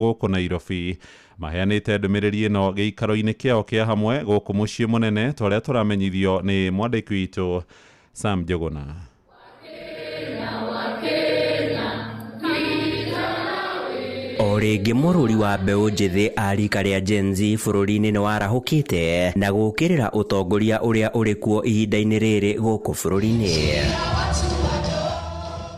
Gũkũ Nairobi maheanĩte ndũmĩrĩri ĩno gĩikaro-inĩ kĩao kĩa hamwe gũkũ mũciĩ mũnene, ta ũrĩa tũramenyithio nĩ mwandĩki witũ Sam Njũgũna. O rĩngĩ mũrũri wa mbeũ njĩthĩ a rika rĩa Gen Z bũrũri-inĩ nĩ warahũkĩte na gũũkĩrĩra ũtongoria ũrĩa ũrĩ kuo ihinda-inĩ rĩrĩ gũkũ bũrũri-inĩ.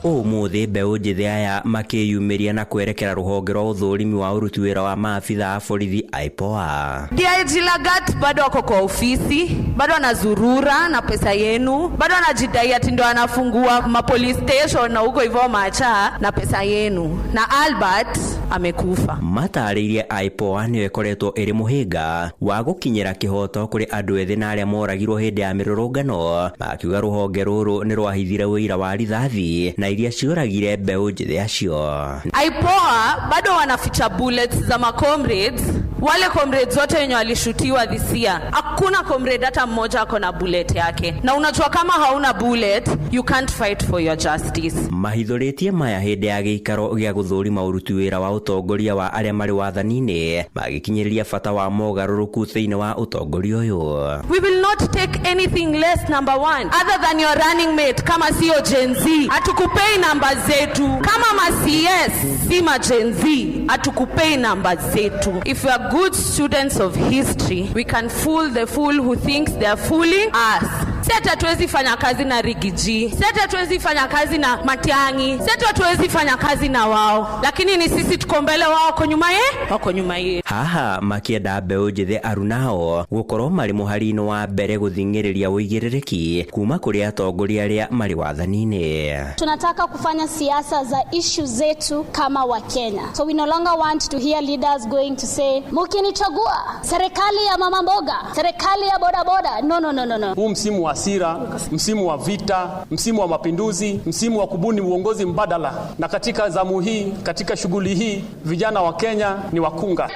Ũmũthĩ mbeũ njĩthĩ aya makĩyumĩria na kwerekera rũhonge rwa ũthũrimi wa ũruti wĩra wa maabitha a borithi IPOA. DIG Lagat bado wako kwa ofisi, bado anazurura na pesa yenu, bado anajidai ati ndo anafungua ma police station na huko hivyo macha na pesa yenu, na Albert amekufa. Matarĩirie IPOA nĩyo ĩkoretwo ĩrĩ mũhĩnga wa gũkinyĩra kĩhoto kũrĩ andũ ethĩ na arĩa moragirwo hĩndĩ ya mĩrũrũngano, makiuga rũhonge rũrũ nĩ rwahithire ũira wa rithathi na iria ciũragire mbeũ njĩthĩ acio. IPOA bado wanaficha bullets za ma comrades, wale comrades wote wenye walishutiwa this year. Hakuna comrade hata mmoja ako na bullet yake, na unajua kama hauna bullet you can't fight for your justice. Mahithũrĩtie maya hĩndĩ ya gĩikaro gĩa gũthũrima ũruti wĩra wa ũtongoria wa arĩa marĩ wathani-inĩ, magĩkinyĩrĩria bata wa mogarũrũku thĩinĩ wa ũtongoria ũyũ. We will not take anything less, number one, other than your running mate. Kama sio Gen Z, hatukupei namba zetu. Kama ma CS si ma Gen Z, hatukupei namba zetu. If we are good students of history, we can fool the fool who thinks they are fooling us. Si ati hatuwezi fanya kazi na Riggy G, si ati hatuwezi fanya kazi na Matiang'i, si ati hatuwezi fanya kazi na wao, lakini ni sisi tuko mbele, wao wako nyuma ye, wako nyuma ye. Haha makĩenda mbeũ njĩthĩ arunao gũkorwo marĩ mũhari-inĩ wa mbere gũthing'ĩrĩria ũigĩrĩrĩki kuma kũrĩ atongoria arĩa marĩ wathani-inĩ. Tunataka kufanya siasa za issue zetu kama Wakenya. So we no longer want to hear leaders going to say, mukinichagua serikali ya mama mboga, serikali ya bodaboda. No, no, no, no, no. Huu msimu wa hasira, msimu wa vita, msimu wa mapinduzi, msimu wa kubuni uongozi mbadala. Na katika zamu hii, katika shughuli hii, vijana wa Kenya ni wakunga.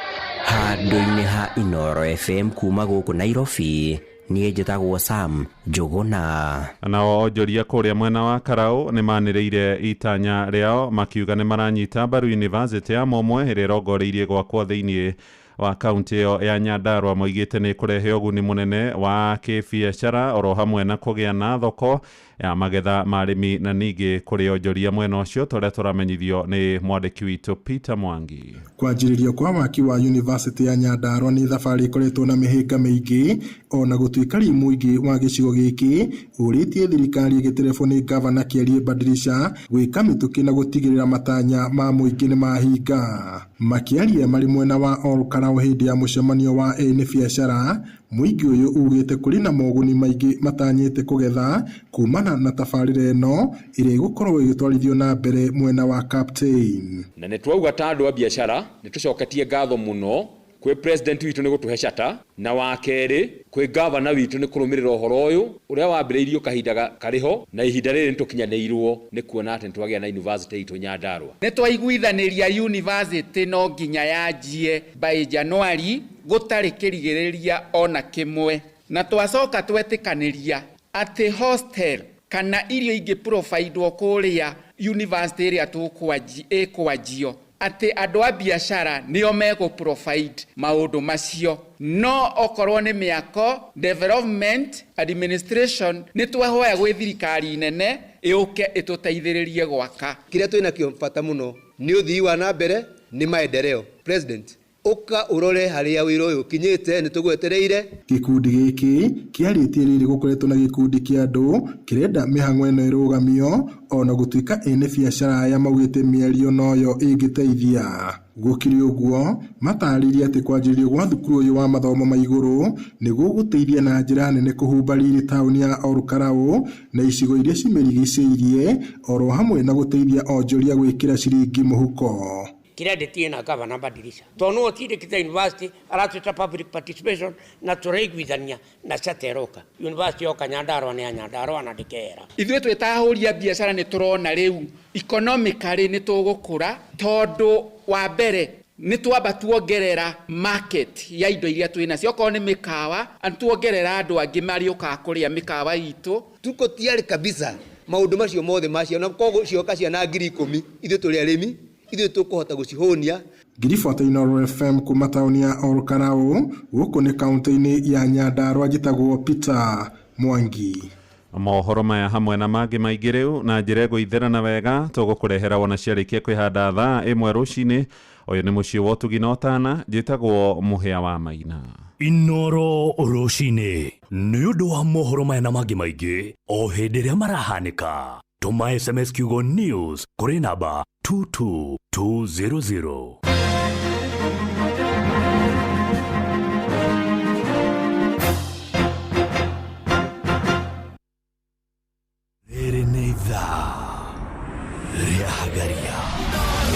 Handũ-inĩ ha Inoro FM kuma gũkũ Nairobi, niĩ njĩtagwo Sam Njũgũna. Nao onjoria kũrĩa mwena wa Karau nĩ manĩrĩire itanya rĩao makiuga nĩ maranyita mbaru University ya Momwe ĩrĩa ĩrongoreirie gwakwo thĩinĩ wa kaunti ĩyo ya Nyandarua. Moigĩte nĩ kũrehe ũguni mũnene wa kĩbiacara oro hamwe na kũgĩa na thoko ya magetha ma arĩmi na ningĩ kũrĩ onjoria mwena ũcio, ta ũrĩa tũramenyithio nĩ mwandĩki witũ Peter Mwangi. Kwanjĩrĩrio kwa waki wa University ya Nyandarua nĩ thabarĩ ĩkoretwo na mĩhĩnga mĩingĩ, ona gũtuĩka rĩu mũingĩ wa gĩcigo gĩkĩ ũrĩtie thirikari ĩgĩterebwo nĩ gavana Kĩarie Badilisha gwĩka mĩtũkĩ na gũtigĩrĩra matanya ma mũingĩ nĩ mahinga. Makĩaria marĩ mwena wa Ol Kalou hĩndĩ ya mũcemanio wa ene biacara, mũingĩ ũyũ ugĩte kũrĩ na moguni maingĩ matanyĩte kũgetha kumana na tabarĩra ĩno ĩrĩa ĩgũkorwo ĩgĩtwarithio na mbere mwena wa Captain. Na nĩ twauga ta andũ a biacara nĩ tũcoketie ngatho mũno kwĩ president witũ nĩ gũtũhe chata, na wa kerĩ kwĩ gavana witũ nĩ kũrũmĩrĩra ũhoro ũyũ ũrĩa wambĩrĩirio kahinda karĩho, na ihinda rĩrĩ nĩ tũkinyanĩirwo nĩ kuona atĩ nĩ twagĩa na university itũ Nyandarua. Nĩ twaiguithanĩria university no nginya yanjie by January gũtarĩ kĩrigĩrĩria ona kĩmwe, na twacoka twetĩkanĩria atĩ hostel kana irio ingĩ providwo kũrĩa university ĩrĩa ĩkwanjio, atĩ andũ a biacara nĩo megũ provide maũndũ macio, no okorwo nĩ mĩako, development, administration, nĩ twahoya gwĩ thirikari nene ĩũke ĩtũteithĩrĩrie gwaka. Kĩrĩa twĩnakĩo bata mũno nĩ ũthii wa na mbere, nĩ maendeleo. President, ũka ũrore harĩa wĩra ũyũ ũkinyĩte, nĩ tũgwetereire. Gĩkundi gĩkĩ kĩarĩtie rĩrĩ gũkoretwo na gĩkundi kĩa andũ kĩrenda mĩhang'o ĩno ĩrũgamio, ona gũtuĩka ene biacara aya maugĩte mĩario noyo ĩngĩteithia. Gũkĩrĩ ũguo, matarĩirie atĩ kwanjĩrĩrio gwa thukuru ũyũ wa mathomo ma igũrũ nĩ gũgũteithia na njĩra nene kũhumba riri taũni ya Ol Kalou na icigo iria cimĩrigicĩirie, oro hamwe na gũteithia onjoria gwĩkĩra ciringi mũhuko. Kĩrĩa na gavana Badilisha tondũ no tindĩkĩte university aratwĩta public participation na tũraiguithania na chateroka university yoka Nyandarua nĩ ya Nyandarua na ndĩkehera. Ithuĩ twĩ ta ahũri a biacara nĩ tũrona rĩu economically nĩ tũgũkũra, tondũ wa mbere nĩ twamba tuongerera market ya indo iria twĩ nacio, okorwo nĩ mĩkawa tuongerera andũ angĩ marĩũkaga kũrĩa mĩkawa itũ. Tuko tayari kabisa maũndũ macio mothe macio, na koguo cioka ciana 10,000, ithuĩ tũrĩ arĩmi, ithuĩ tũkũhota gũcihũnia. Ngiribota Inooro FM kuma taũni ya Olkalau, gũkũ nĩ kaũntĩ-inĩ ya Nyandarua. Njĩtagwo Peter Mwangi. Mohoro maya hamwe na mangĩ maingĩ rĩu na njĩra ĩgũitherana wega tũgũkũrehera wona ciarĩkia kwĩhanda thaa 1 rũcinĩ. Ũyũ nĩ mũciĩ wa ũtugi na ũtana. Njĩtagwo Mũhĩa wa Maina. Inooro rũcinĩ nĩ ũndũ wa mohoro maya na mangĩ maingĩ o hĩndĩ ĩrĩa marahanĩka, tũma SMS kiugo NEWS kũrĩ namba 22200. Rĩrĩ nĩ ithaa rĩa Hagaria.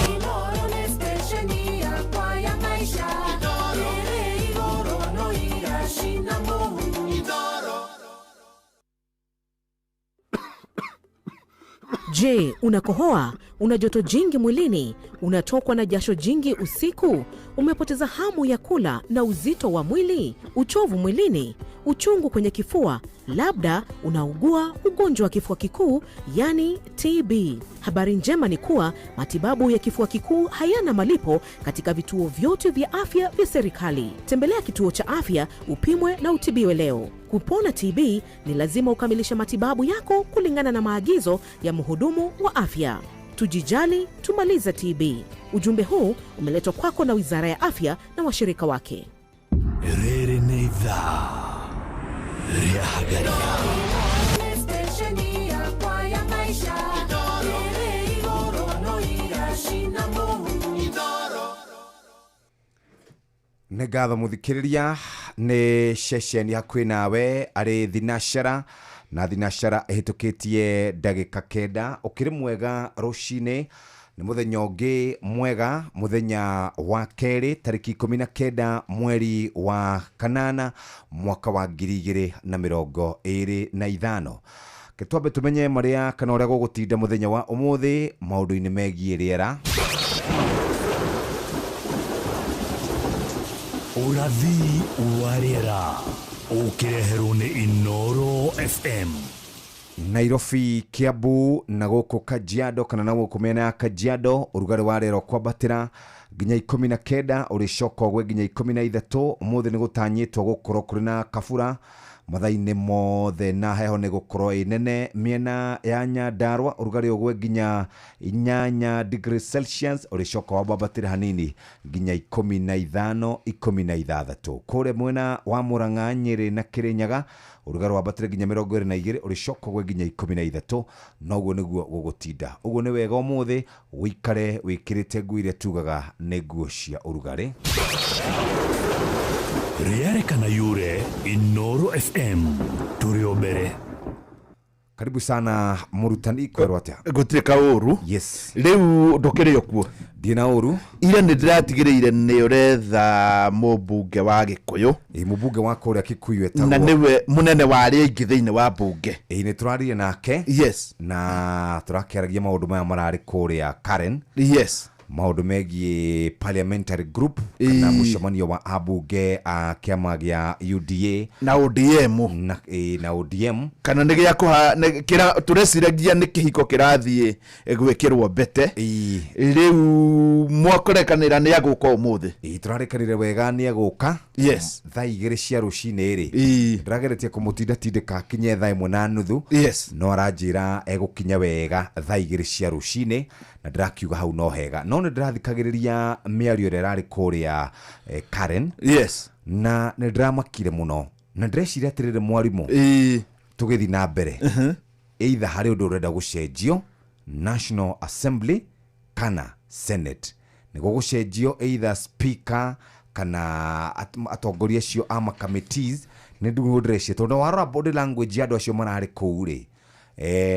Inooro nĩ stesheni yakwa ya maisha ĩrĩ igũrũ no iracina mũhu. Je, unakohoa? Una joto jingi mwilini? Unatokwa na jasho jingi usiku? Umepoteza hamu ya kula na uzito wa mwili? Uchovu mwilini? Uchungu kwenye kifua? Labda unaugua ugonjwa wa kifua kikuu, yani TB. Habari njema ni kuwa matibabu ya kifua kikuu hayana malipo katika vituo vyote vya afya vya serikali. Tembelea kituo cha afya upimwe na utibiwe leo. Kupona TB ni lazima ukamilishe matibabu yako kulingana na maagizo ya mhudumu wa afya. Tujijali, tumalize TB. Ujumbe huu umeletwa kwako na Wizara ya Afya na washirika wake. Rĩrĩ nĩ ithaa rĩa Hagaria. Nĩ stesheni yakwa ya maisha ĩrĩ igũrũ no iracina mũhu. Nĩ ngatho mũthikĩrĩria. Nĩ ceceni hakuhĩ nawe arĩ thinacera na thinacera ĩhĩtũkĩtie ndagĩka 9. Ũkĩrĩ mwega rũcinĩ, nĩ mũthenya ũngĩ mwega, mũthenya wa kerĩ, tarĩki 19 mweri wa kanana mwaka wa 2025. Ke twambe tũmenye marĩa kana ũrĩa gũgũtinda mũthenya wa ũmũthĩ maũndũ-inĩ megiĩ rĩera. Ũrathi wa rĩera ũkĩreherwo nĩ Inooro FM. Nairobi, Kiambu na gũkũ Kajiado kana na gũkũ mĩena ya Kajiado, ũrugarĩ wa rĩera ũkwambatĩra nginya 19, ũrĩcoka ũgwe nginya 13. Ũmũthĩ nĩ gũtanyĩtwo gũkorwo kũrĩ na kabura mathaa-inĩ mothe na heho nĩ gũkorwo ĩ nene mĩena ya Nyandarua. Ũrugarĩ ũgwe nginya 8 degrees Celsius, ũrĩcoka wambambatĩre hanini nginya 15, 16. Kũrĩa mwena wa Murang'a, Nyĩrĩ na Kĩrĩnyaga, ũrugarĩ wambatĩre nginya 22, ũrĩcoka ũgwe nginya 13. Noguo nĩguo gũgũtinda. Ũguo nĩ wega ũmũthĩ ũikare wĩkĩrĩte nguo iria tugaga nĩ nguo cia ũrugarĩ. Rĩarĩkana yure Inooro FM tũrĩ o mbere. Karibu sana mũrutani, kwerwo atĩa? Gũtirĩ kaũru. Rĩu ndũkĩrĩ o kuo? Ndirĩ na ũru. Ira nĩ ndĩratigĩrĩire nĩ ũretha mũmbunge wa Gĩkũyũ. Ĩ, mũmbunge wa kũrĩa Kikuyu etagwo na nĩwe mũnene wa arĩa aingĩ thĩinĩ wa mbunge. Ĩ, nĩ tũraririe nake. Na tũrakĩaragia maũndũ maya mararĩ kũrĩa Karen. Maũndũ megiĩ parliamentary group kana mũcemanio wa ambunge a kĩama gĩa UDA na ODM. Na, ĩ, na ODM. Kana nĩ gĩa kũha nĩ- kĩra- tũreciragia nĩ kĩhiko kĩrathiĩ gwĩkĩrwo mbete. Rĩu mwakorekanĩra nĩ agũka ũmũthĩ? Ĩ, tũrarĩkanire wega nĩ egũka thaa 2 cia rũcinĩ rĩ. Ndĩrageretie kũmũtindatindĩka akinye thaa 1:30. No aranjĩra egũkinya wega thaa 2 cia rũcinĩ na ndĩrakiuga hau no hega, no nĩ ndĩrathikagĩrĩria mĩario ĩrĩa ĩrarĩ kũrĩa Karen. Na nĩ ndĩramakire mũno na ndĩreciria atĩrĩrĩ, mwarimũ, tũgĩthiĩ na mbere, either harĩ ũndũ ũrenda gũcenjio National Assembly kana Senate, nĩguo gũcenjio either speaker kana atongoria acio a ma committees. Nĩ ndugu ndĩreciria tondũ warora body language ya andũ acio mararĩ kũu rĩ,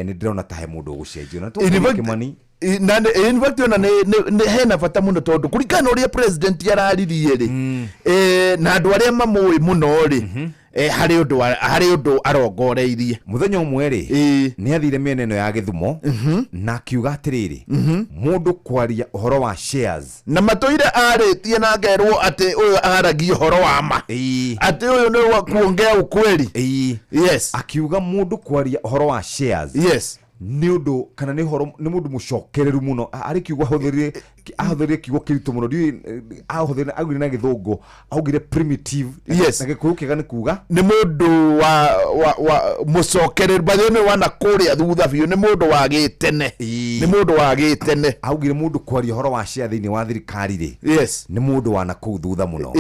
nĩ ndĩrona ta he mũndũ ũgũcenjio na In tũkũria fact- Kĩmani. Na in fact ona nĩ hena bata mũno tondũ kũringana na ũrĩa president araririe rĩ, na andũ arĩa mamũĩ mũno rĩ, harĩ ũndũ arongoreirie. Mũthenya ũmwe rĩ, nĩ athire mĩena ĩno ya Gĩthumo na akiuga atĩrĩrĩ, mũndũ kwaria ũhoro wa shares na matũire arĩtie na ngerwo atĩ ũyũ aragia ũhoro wa ma, atĩ ũyũ nĩ wa kuongea ukweli. Akiuga mũndũ kwaria ũhoro wa shares Nĩ ũndũ kana nĩ ũhoro, nĩ mũndũ mũcokereru mũno. Arĩ kiugo ahũthĩrire kiugo kĩritũ mũno, ndiũĩ ahũthĩrire, augire na gĩthũngũ, augire primitive. Yes. Na gĩkũyũ kĩega nĩ kuga Nĩ mũndũ wa mũcokereru by the way, nĩ wana kũrĩa thutha biũ, nĩ mũndũ wa gĩtene, nĩ mũndũ wa gĩtene. Augire mũndũ kwaria ũhoro wa share thĩinĩ wa thirikari rĩ, nĩ mũndũ wana kũu thutha mũno.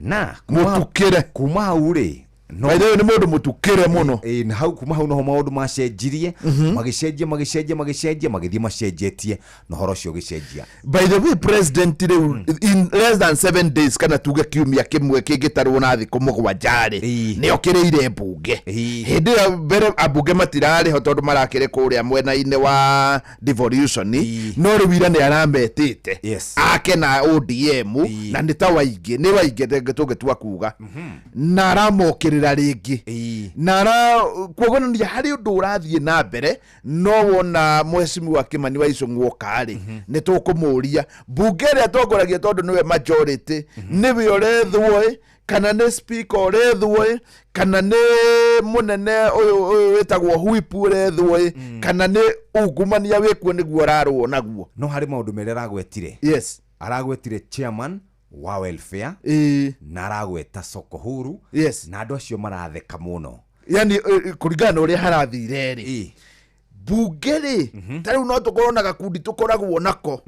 Na Mũtukĩre. Kuma hau rĩ, no By the way, nĩ mũndũ mũtukĩre mũno. Ĩĩ, na hau kuma hau noho maũndũ macenjirie, magĩcenjia, magĩcenjia, magĩcenjia, magĩthiĩ macenjetie, na ũhoro ũcio ũgĩcenjia. By the way, president rĩu in less than 7 days, kana tuge kiumia kĩmwe kĩngĩtarwo na thikũ 7 rĩ, nĩ okĩrĩire mbunge. Hĩndĩ ĩyo mbere ambunge matirarĩ ho tondũ marakĩrĩ kũrĩa mwena-inĩ wa devolution, no rĩu ira nĩ arametĩte ake na ODM, na nĩ ta waingĩ, nĩ waingĩ tũngĩtua kuga, na aramokĩrĩra rĩngĩ na ara kuonania harĩ ũndũ ũrathiĩ na mbere. No wona mheshimiwa Kimani wa Ichung'wa oka rĩ, nĩ tũkũmũria mbunge ĩrĩa atongoragia, tondũ nĩwe majority, nĩwe ũrethwo ĩ, kana nĩ speaker ũrethwo ĩ, kana nĩ mũnene ũyũ wĩtagwo whip ũrethwo ĩ, kana nĩ ungumania wĩkuo nĩguo ũrarũo naguo. No harĩ maũndũ merĩ aragwetire. Aragwetire chairman wa welfare na aragweta soko huru. Na andũ acio maratheka mũno. Yani kũringana na ũrĩa harathire rĩ, mbunge rĩ, ta rĩu no tũkorwo na gakundi tũkoragwo nako,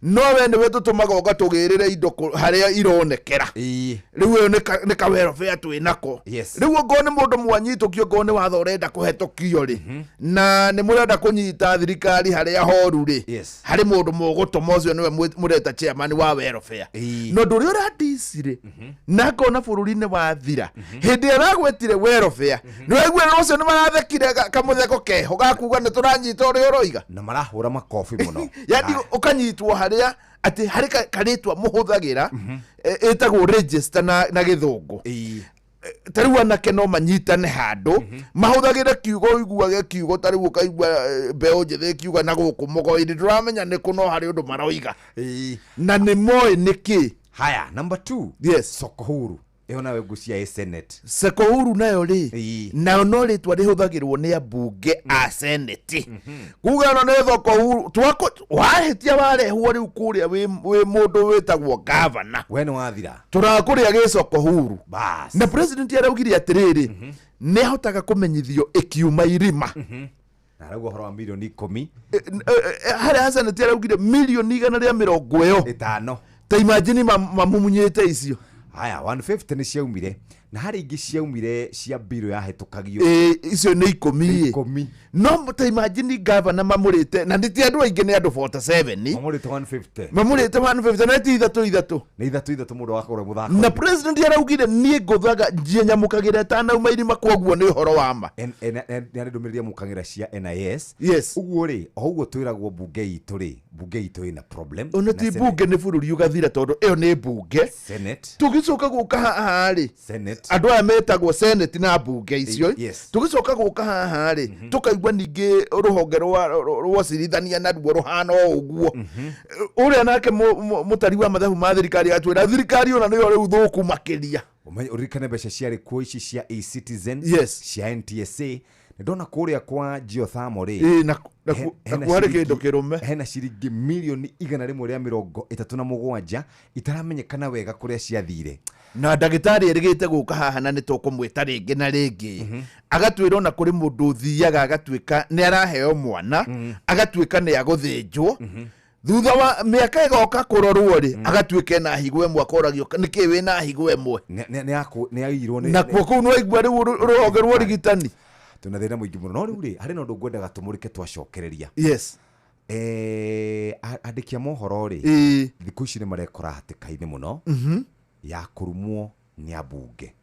no we nĩwe tũtũmaga ũgatũgĩrĩre indo harĩa ironekera. Rĩu ĩyo nĩ ka welfare twĩ nako. Rĩu ongorwo nĩ mũndũ mwanyitũkio, ongorwo nĩ watho ũrenda kũhetũkio rĩ, na nĩ mũrenda kũnyita thirikari harĩa horu rĩ, harĩ mũndũ mũgũtũma, ũcio nĩwe mũreta chairman wa welfare. Na ũndũ ũrĩa ũrandicirĩ na ngona bũrũri-inĩ wathira, hĩndĩ ĩrĩa aragwetire welfare, nĩ waigua ũcio nĩ marathekire kamũtheko keho gakuga nĩ tũranyita ũrĩa ũroiga. Na marahũra makobi mũno. Yani ũkanyitwo harĩa atĩ harĩ karĩtwa mũhũthagĩra, ĩtagwo register na gĩthũngũ. Ta rĩu anake no manyitane handũ mahũthagĩre kiugo, ũiguage kiugo ta rĩu ũkaigua mbeũ njĩthĩ ĩkiuga na gũkũ mũgoi-inĩ, ndũramenya nĩ kũ, no harĩ ũndũ maroiga na nĩ moĩ nĩkĩ. Haya, number two. Soko huru ĩyo nayo ngũcia ĩ senate. Soko huru nayo rĩ, nayo no rĩtwa rĩhũthagĩrwo nĩ ambunge a senate kuga ĩno nĩ thoko huru. Twako wahĩtia warehwo rĩu kũrĩa wĩ mũndũ wĩtagwo gavana, we nĩ wathira. Tũrakũrĩa gĩ soko huru. Bas. Na president araugire atĩrĩrĩ, nĩ ahotaga kũmenyithio ĩkiuma irima. Na arauga ũhoro wa mirioni 10. Harĩa senate araugire mirioni 150 ĩyo 5. Ta imagine mamumunyĩte icio. Haya, 150 nĩ ciaumire, na harĩ ingĩ ciaumire cia mbirũ yahetũkagio. Ĩ, icio nĩ 10 ĩ. 10. No ta imagine gavana mamũrĩte, na nĩ ti andũ aingĩ, nĩ andũ 47. Mamũrĩte 150. Mamũrĩte 150 na ti ithatũ ithatũ. Nĩ ithatũ ithatũ mũndũ wakorwo mũthako. Na president araugire niĩ ngũthaga njie nyamũkagĩra ĩtanauma irima, koguo nĩ ũhoro wa ma. Nĩ arĩ ndũmĩrĩri amũkagĩra cia NIS. Ũguo rĩ, o ũguo twĩragwo mbunge itũ rĩ, mbunge itũ ĩna problem. Ona Na ti Senate. Mbunge nĩ bũrũri ũgathira, tondũ ĩyo nĩ mbunge. Senate. Tũgĩcoka gũka haha rĩ, Senate. Andũ aya metagwo senate na mbunge icio. Tũgĩcoka gũka haha rĩ, tũkaigua ningĩ rũhonge rwa ũcirithania naruo rũhana o ũguo. Ũrĩa nake mũtari wa mathabu ma thirikari atwĩra thirikari ona nĩyo rĩu thũku makĩria. Ũririkane mbeca ciarĩ kuo ici cia eCitizen, cia NTSA. Nĩ ndona kũrĩa kwa geothermal rĩ, Ĩ, nakuo harĩ kĩndũ kĩrũme. Hena ciringi mirioni 137 itaramenyekana wega kũrĩa ciathire. Na ndagĩtarĩ erĩgĩte gũka haha na nĩ tũkũmwĩta rĩngĩ na rĩngĩ, agatwĩra ona kũrĩ mũndũ ũthiaga agatuĩka nĩ araheo mwana, agatuĩka nĩ agũthĩnjwo, thutha wa mĩaka ĩgoka kũrorwo rĩ, agatuĩka ena higo ĩmwe, akoragio nĩkĩ wĩna higo ĩmwe. Nĩ airwo nĩ Nakuo kũu nĩwaigua rĩu rũhonge rwa ũrigitani. Twĩna thĩna mũingĩ mũno, no rĩu rĩ, harĩ na ũndũ ngwendaga tũmũrĩke twacokereria. Andĩki a mohoro rĩ, thikũ ici nĩ marekora hatĩka-inĩ mũno ya kũrumwo nĩ ambunge.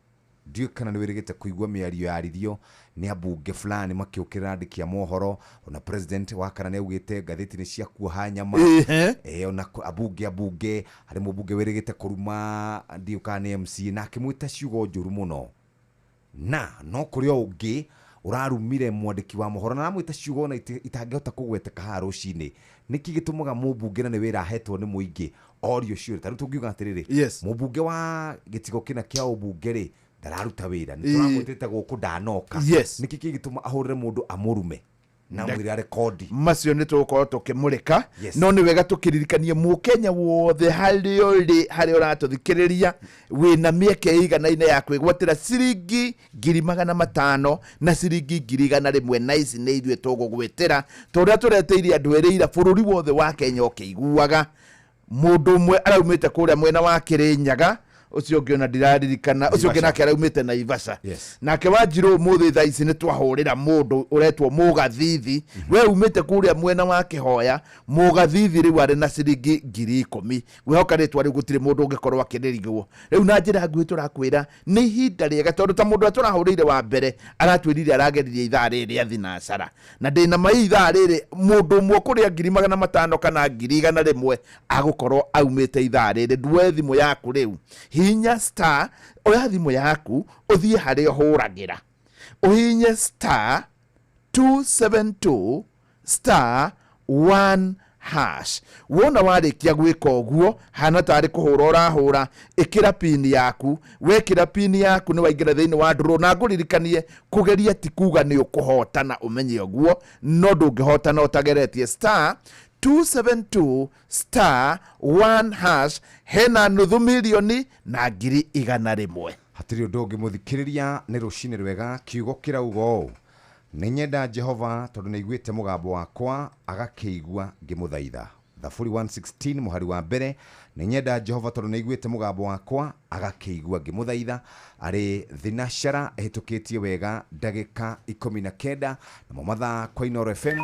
Ndiũĩ kana nĩ wĩrĩgĩte kũigua mĩario yaririo nĩ ambunge fulani makĩũkĩrĩra andĩki a mohoro. Ona president wa kana nĩ augĩte ngathĩti nĩ cia kuoha nyama. Ona ambunge harĩ mũmbunge wĩrĩgĩte kũruma, ndiũĩ kana nĩ MC, na akĩmwĩta ciugo njũru mũno, na no kũrĩ o ũngĩ ũrarumire mwandĩki wa mohoro na aramwĩta ciugo ona itangĩhota kũgweteka haha rũcinĩ. Nĩkĩ gĩtũmaga mũmbunge, na nĩ wĩra ahetwo nĩ mũingĩ, orio ciũria? Ta rĩu tũngiuga atĩrĩrĩ, mũmbunge wa gĩcigo kĩna kĩa ũmbunge rĩ, ndararuta wĩra, nĩ tũramwĩtĩte gũkũ, ndanoka. Nĩkĩ kĩgĩtũma ahũrĩre mũndũ amũrume? Na mwĩra rekondi. Macio nĩ tũgũkorwo tũkĩmũrĩka. Yes. No nĩ wega tũkĩririkanie mũkenya wothe harĩa ũrĩ, harĩa ũratũthikĩrĩria, wĩna mĩeke ĩiganaine ya kwĩgwatĩra ciringi 500,000 na ciringi 100,000, na ici nĩ ithuĩ tũgũgwĩtĩra ta ũrĩa tũretĩirie andũ erĩ ira bũrũri wothe wa Kenya ũkĩiguaga. Mũndũ ũmwe araumĩte kũrĩa mwena wa Kĩrĩnyaga, ũcio ũngĩ ona ndiraririkana, ũcio ũngĩ nake araumĩte Naivasha. Yes. Nake Wanjirũ ũmũthĩ thaa ici nĩ twahũrĩra mũndũ ũretwo Mũgathithi, we umĩte kũrĩa mwena wa Kĩhoya. Mũgathithi rĩu arĩ na ciringi 10,000. Ngwĩhoka rĩtwa rĩu gũtirĩ mũndũ ũngĩkorwo akĩrĩrigwo. Rĩu na njĩra nguhĩ tũrakwĩra nĩ ihinda rĩega, tondũ ta mũndũ ũrĩa tũrahũrĩire wa mbere aratwĩrire arageririe ithaa rĩrĩ rĩa thinacara, na ndĩna mai ithaa rĩrĩ mũndũ ũmwe kũrĩa 500,000 kana 100,000 agũkorwo aumĩte ithaa rĩrĩ. Nduoe thimũ yaku rĩu, hihinya star, oya thimũ yaku ũthiĩ harĩa ũhũragĩra, ũhihinye star 272 star 1 hash. Wona warĩkia gwĩka ũguo, hana tarĩ kũhũra ũrahũra, ĩkĩra pini yaku. Wekĩra pini yaku nĩ waingĩra thĩinĩ wa ndũrũ. Na ngũririkanie, kũgeria ti kuga nĩ ũkũhotana, ũmenye ũguo, no ndũngĩhotana ũtageretie. Star 272 star 1 hash, hena 500,000 na 100,000. Hatirĩ ũndũ ũngĩ mũthikĩrĩria, nĩ rũcinĩ rwega. Kiugo kĩrauga ũũ: nĩ nyenda Jehova tondũ nĩ aiguĩte mũgambo wakwa, agakĩigua ngĩmũthaitha. Thaburi 116 mũhari wa mbere. Nĩ nyenda Jehova tondũ nĩ aiguĩte mũgambo wakwa, agakĩigua ngĩmũthaitha. Arĩ thinacara ĩhĩtũkĩtie wega ndagĩka 19, namo mathaa kwa Inoro FM.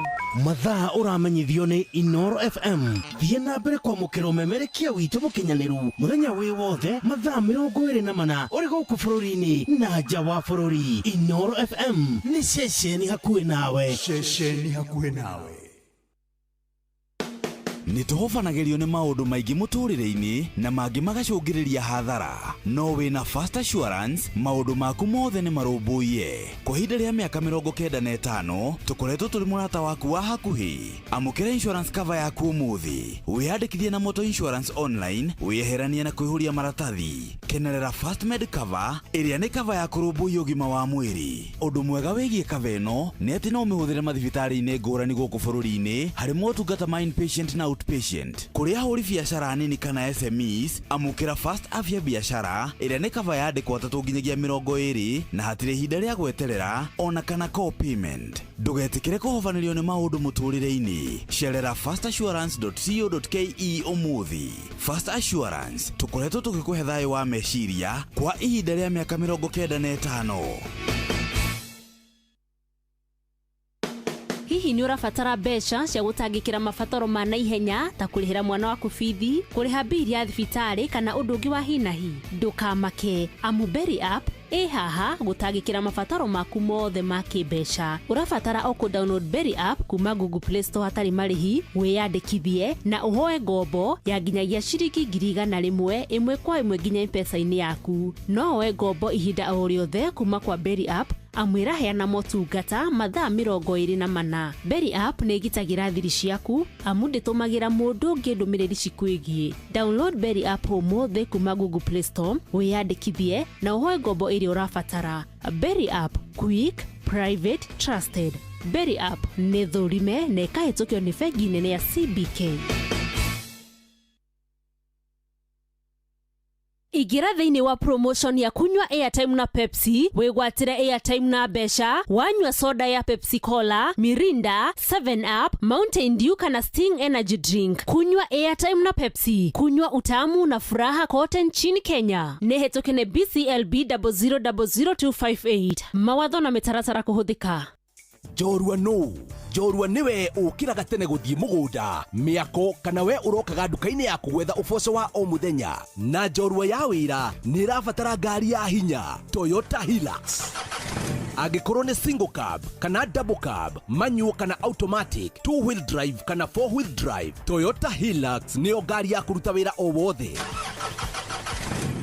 Mathaa ũramenyithio nĩ Inoro FM. Thiĩ na mbere kwamũkĩra ũmemerekia witũ mũkinyanĩru mũthenya wĩ wothe mathaa 24 ũrĩ gũkũ bũrũri-inĩ na nja wa bũrũri. Inoro FM nĩ ceceni hakuhĩ nawe. Ceceni hakuhĩ nawe. Nĩ tũhobanagĩrio nĩ maũndũ maingĩ mũtũrĩre-inĩ na mangĩ magacũngĩrĩria hathara, no wĩna Fast Assurance maũndũ maku mothe nĩ marũmbũiye. Kwa ihinda rĩa mĩaka 95 tũkoretwo tũrĩ mũrata waku wa hakuhĩ. Amũkĩra insurance cover yaku ũmũthĩ, wĩyandĩkithie na Motor Insurance Online, wĩyeheranie na kũihũria maratathi. Kenerera Fast Med Cover ĩrĩa nĩ cover ya kũrũmbũiya ũgima wa mwĩrĩ. Ũndũ mwega wĩgiĩ cover ĩno nĩ atĩ no ũmĩhũthĩre mathibitarĩ-inĩ ngũrani gũkũ bũrũri-inĩ harĩ motungata ma inpatient na outpatient. Kũrĩ ahũri biacara nini kana SMEs, amũkĩra Fast Afya Biashara ĩrĩa nĩ cover ya andĩkwo atatũ nginyagia 20, na hatirĩ ihinda rĩa gweterera ona kana co-payment. Ndũgetĩkĩre kũhobanĩrio nĩ maũndũ mũtũrĩre-inĩ. Cerera fastassurance.co.ke ũmũthĩ. Fast Assurance, tũkoretwo tũgĩkũhe thayũ wa meciria kwa ihinda rĩa mĩaka 95. Hihi nĩ ũrabatara mbeca cia gũtangĩkĩra mabataro ma naihenya ta kũrĩhĩra mwana waku bithi, kũrĩha bili ya thibitarĩ kana ũndũ ũngĩ wa hi na hi? Ndũkamake, amu Berry App ĩ haha gũtangĩkĩra mabataro maku mothe ma kĩmbeca. Ũrabatara o kũ download Berry App kuma Google Play Store hatarĩ marĩhi, wĩyandĩkithie na ũhoe ngombo ya nginyagia ciringi 100,000 ĩmwe kwa ĩmwe nginya M-Pesa-inĩ yaku. No woe ngombo ihinda o rĩothe kuma kwa Berry App, amu ĩraheana motungata mathaa 24. Berry App nĩ ĩgitagĩra thiri ciaku amu ndĩtũmagĩra mũndũ ũngĩ ndũmĩrĩri cikwĩgiĩ. Download Berry App ũmũthĩ kuma Google Play Store, wĩyandĩkithie na ũhoe ngombo ĩrĩa ũrabatara. Berry App, quick, private, trusted. Berry App nĩ thũrime na ĩkahĩtũkio nĩ bengi nene ya CBK. Ingĩra thĩinĩ wa promotion ya kunywa airtime na Pepsi, wĩgwatĩre airtime na mbeca wanyua soda ya Pepsi Cola, Mirinda, 7 Up, Mountain Dew kana Sting Energy Drink. Kunywa airtime na Pepsi, kunywa utamu na furaha kote nchini Kenya. Nĩ hetũke nĩ BCLB 0000258. Mawatho na mĩtaratara kũhũthĩka. Njorua nũ njorua nĩwe ũkĩraga tene gũthiĩ mũgũnda, mĩako, kana we ũrokaga nduka-inĩ yaku gwetha ũboco wa o mũthenya. Na njorua ya wĩra nĩ ĩrabatara ngari ya hinya, Toyota Hilux. Angĩkorwo nĩ single cab kana double cab, manual kana automatic, two wheel drive kana four wheel drive, Toyota Hilux nĩyo ngari ya kũruta wĩra o wothe.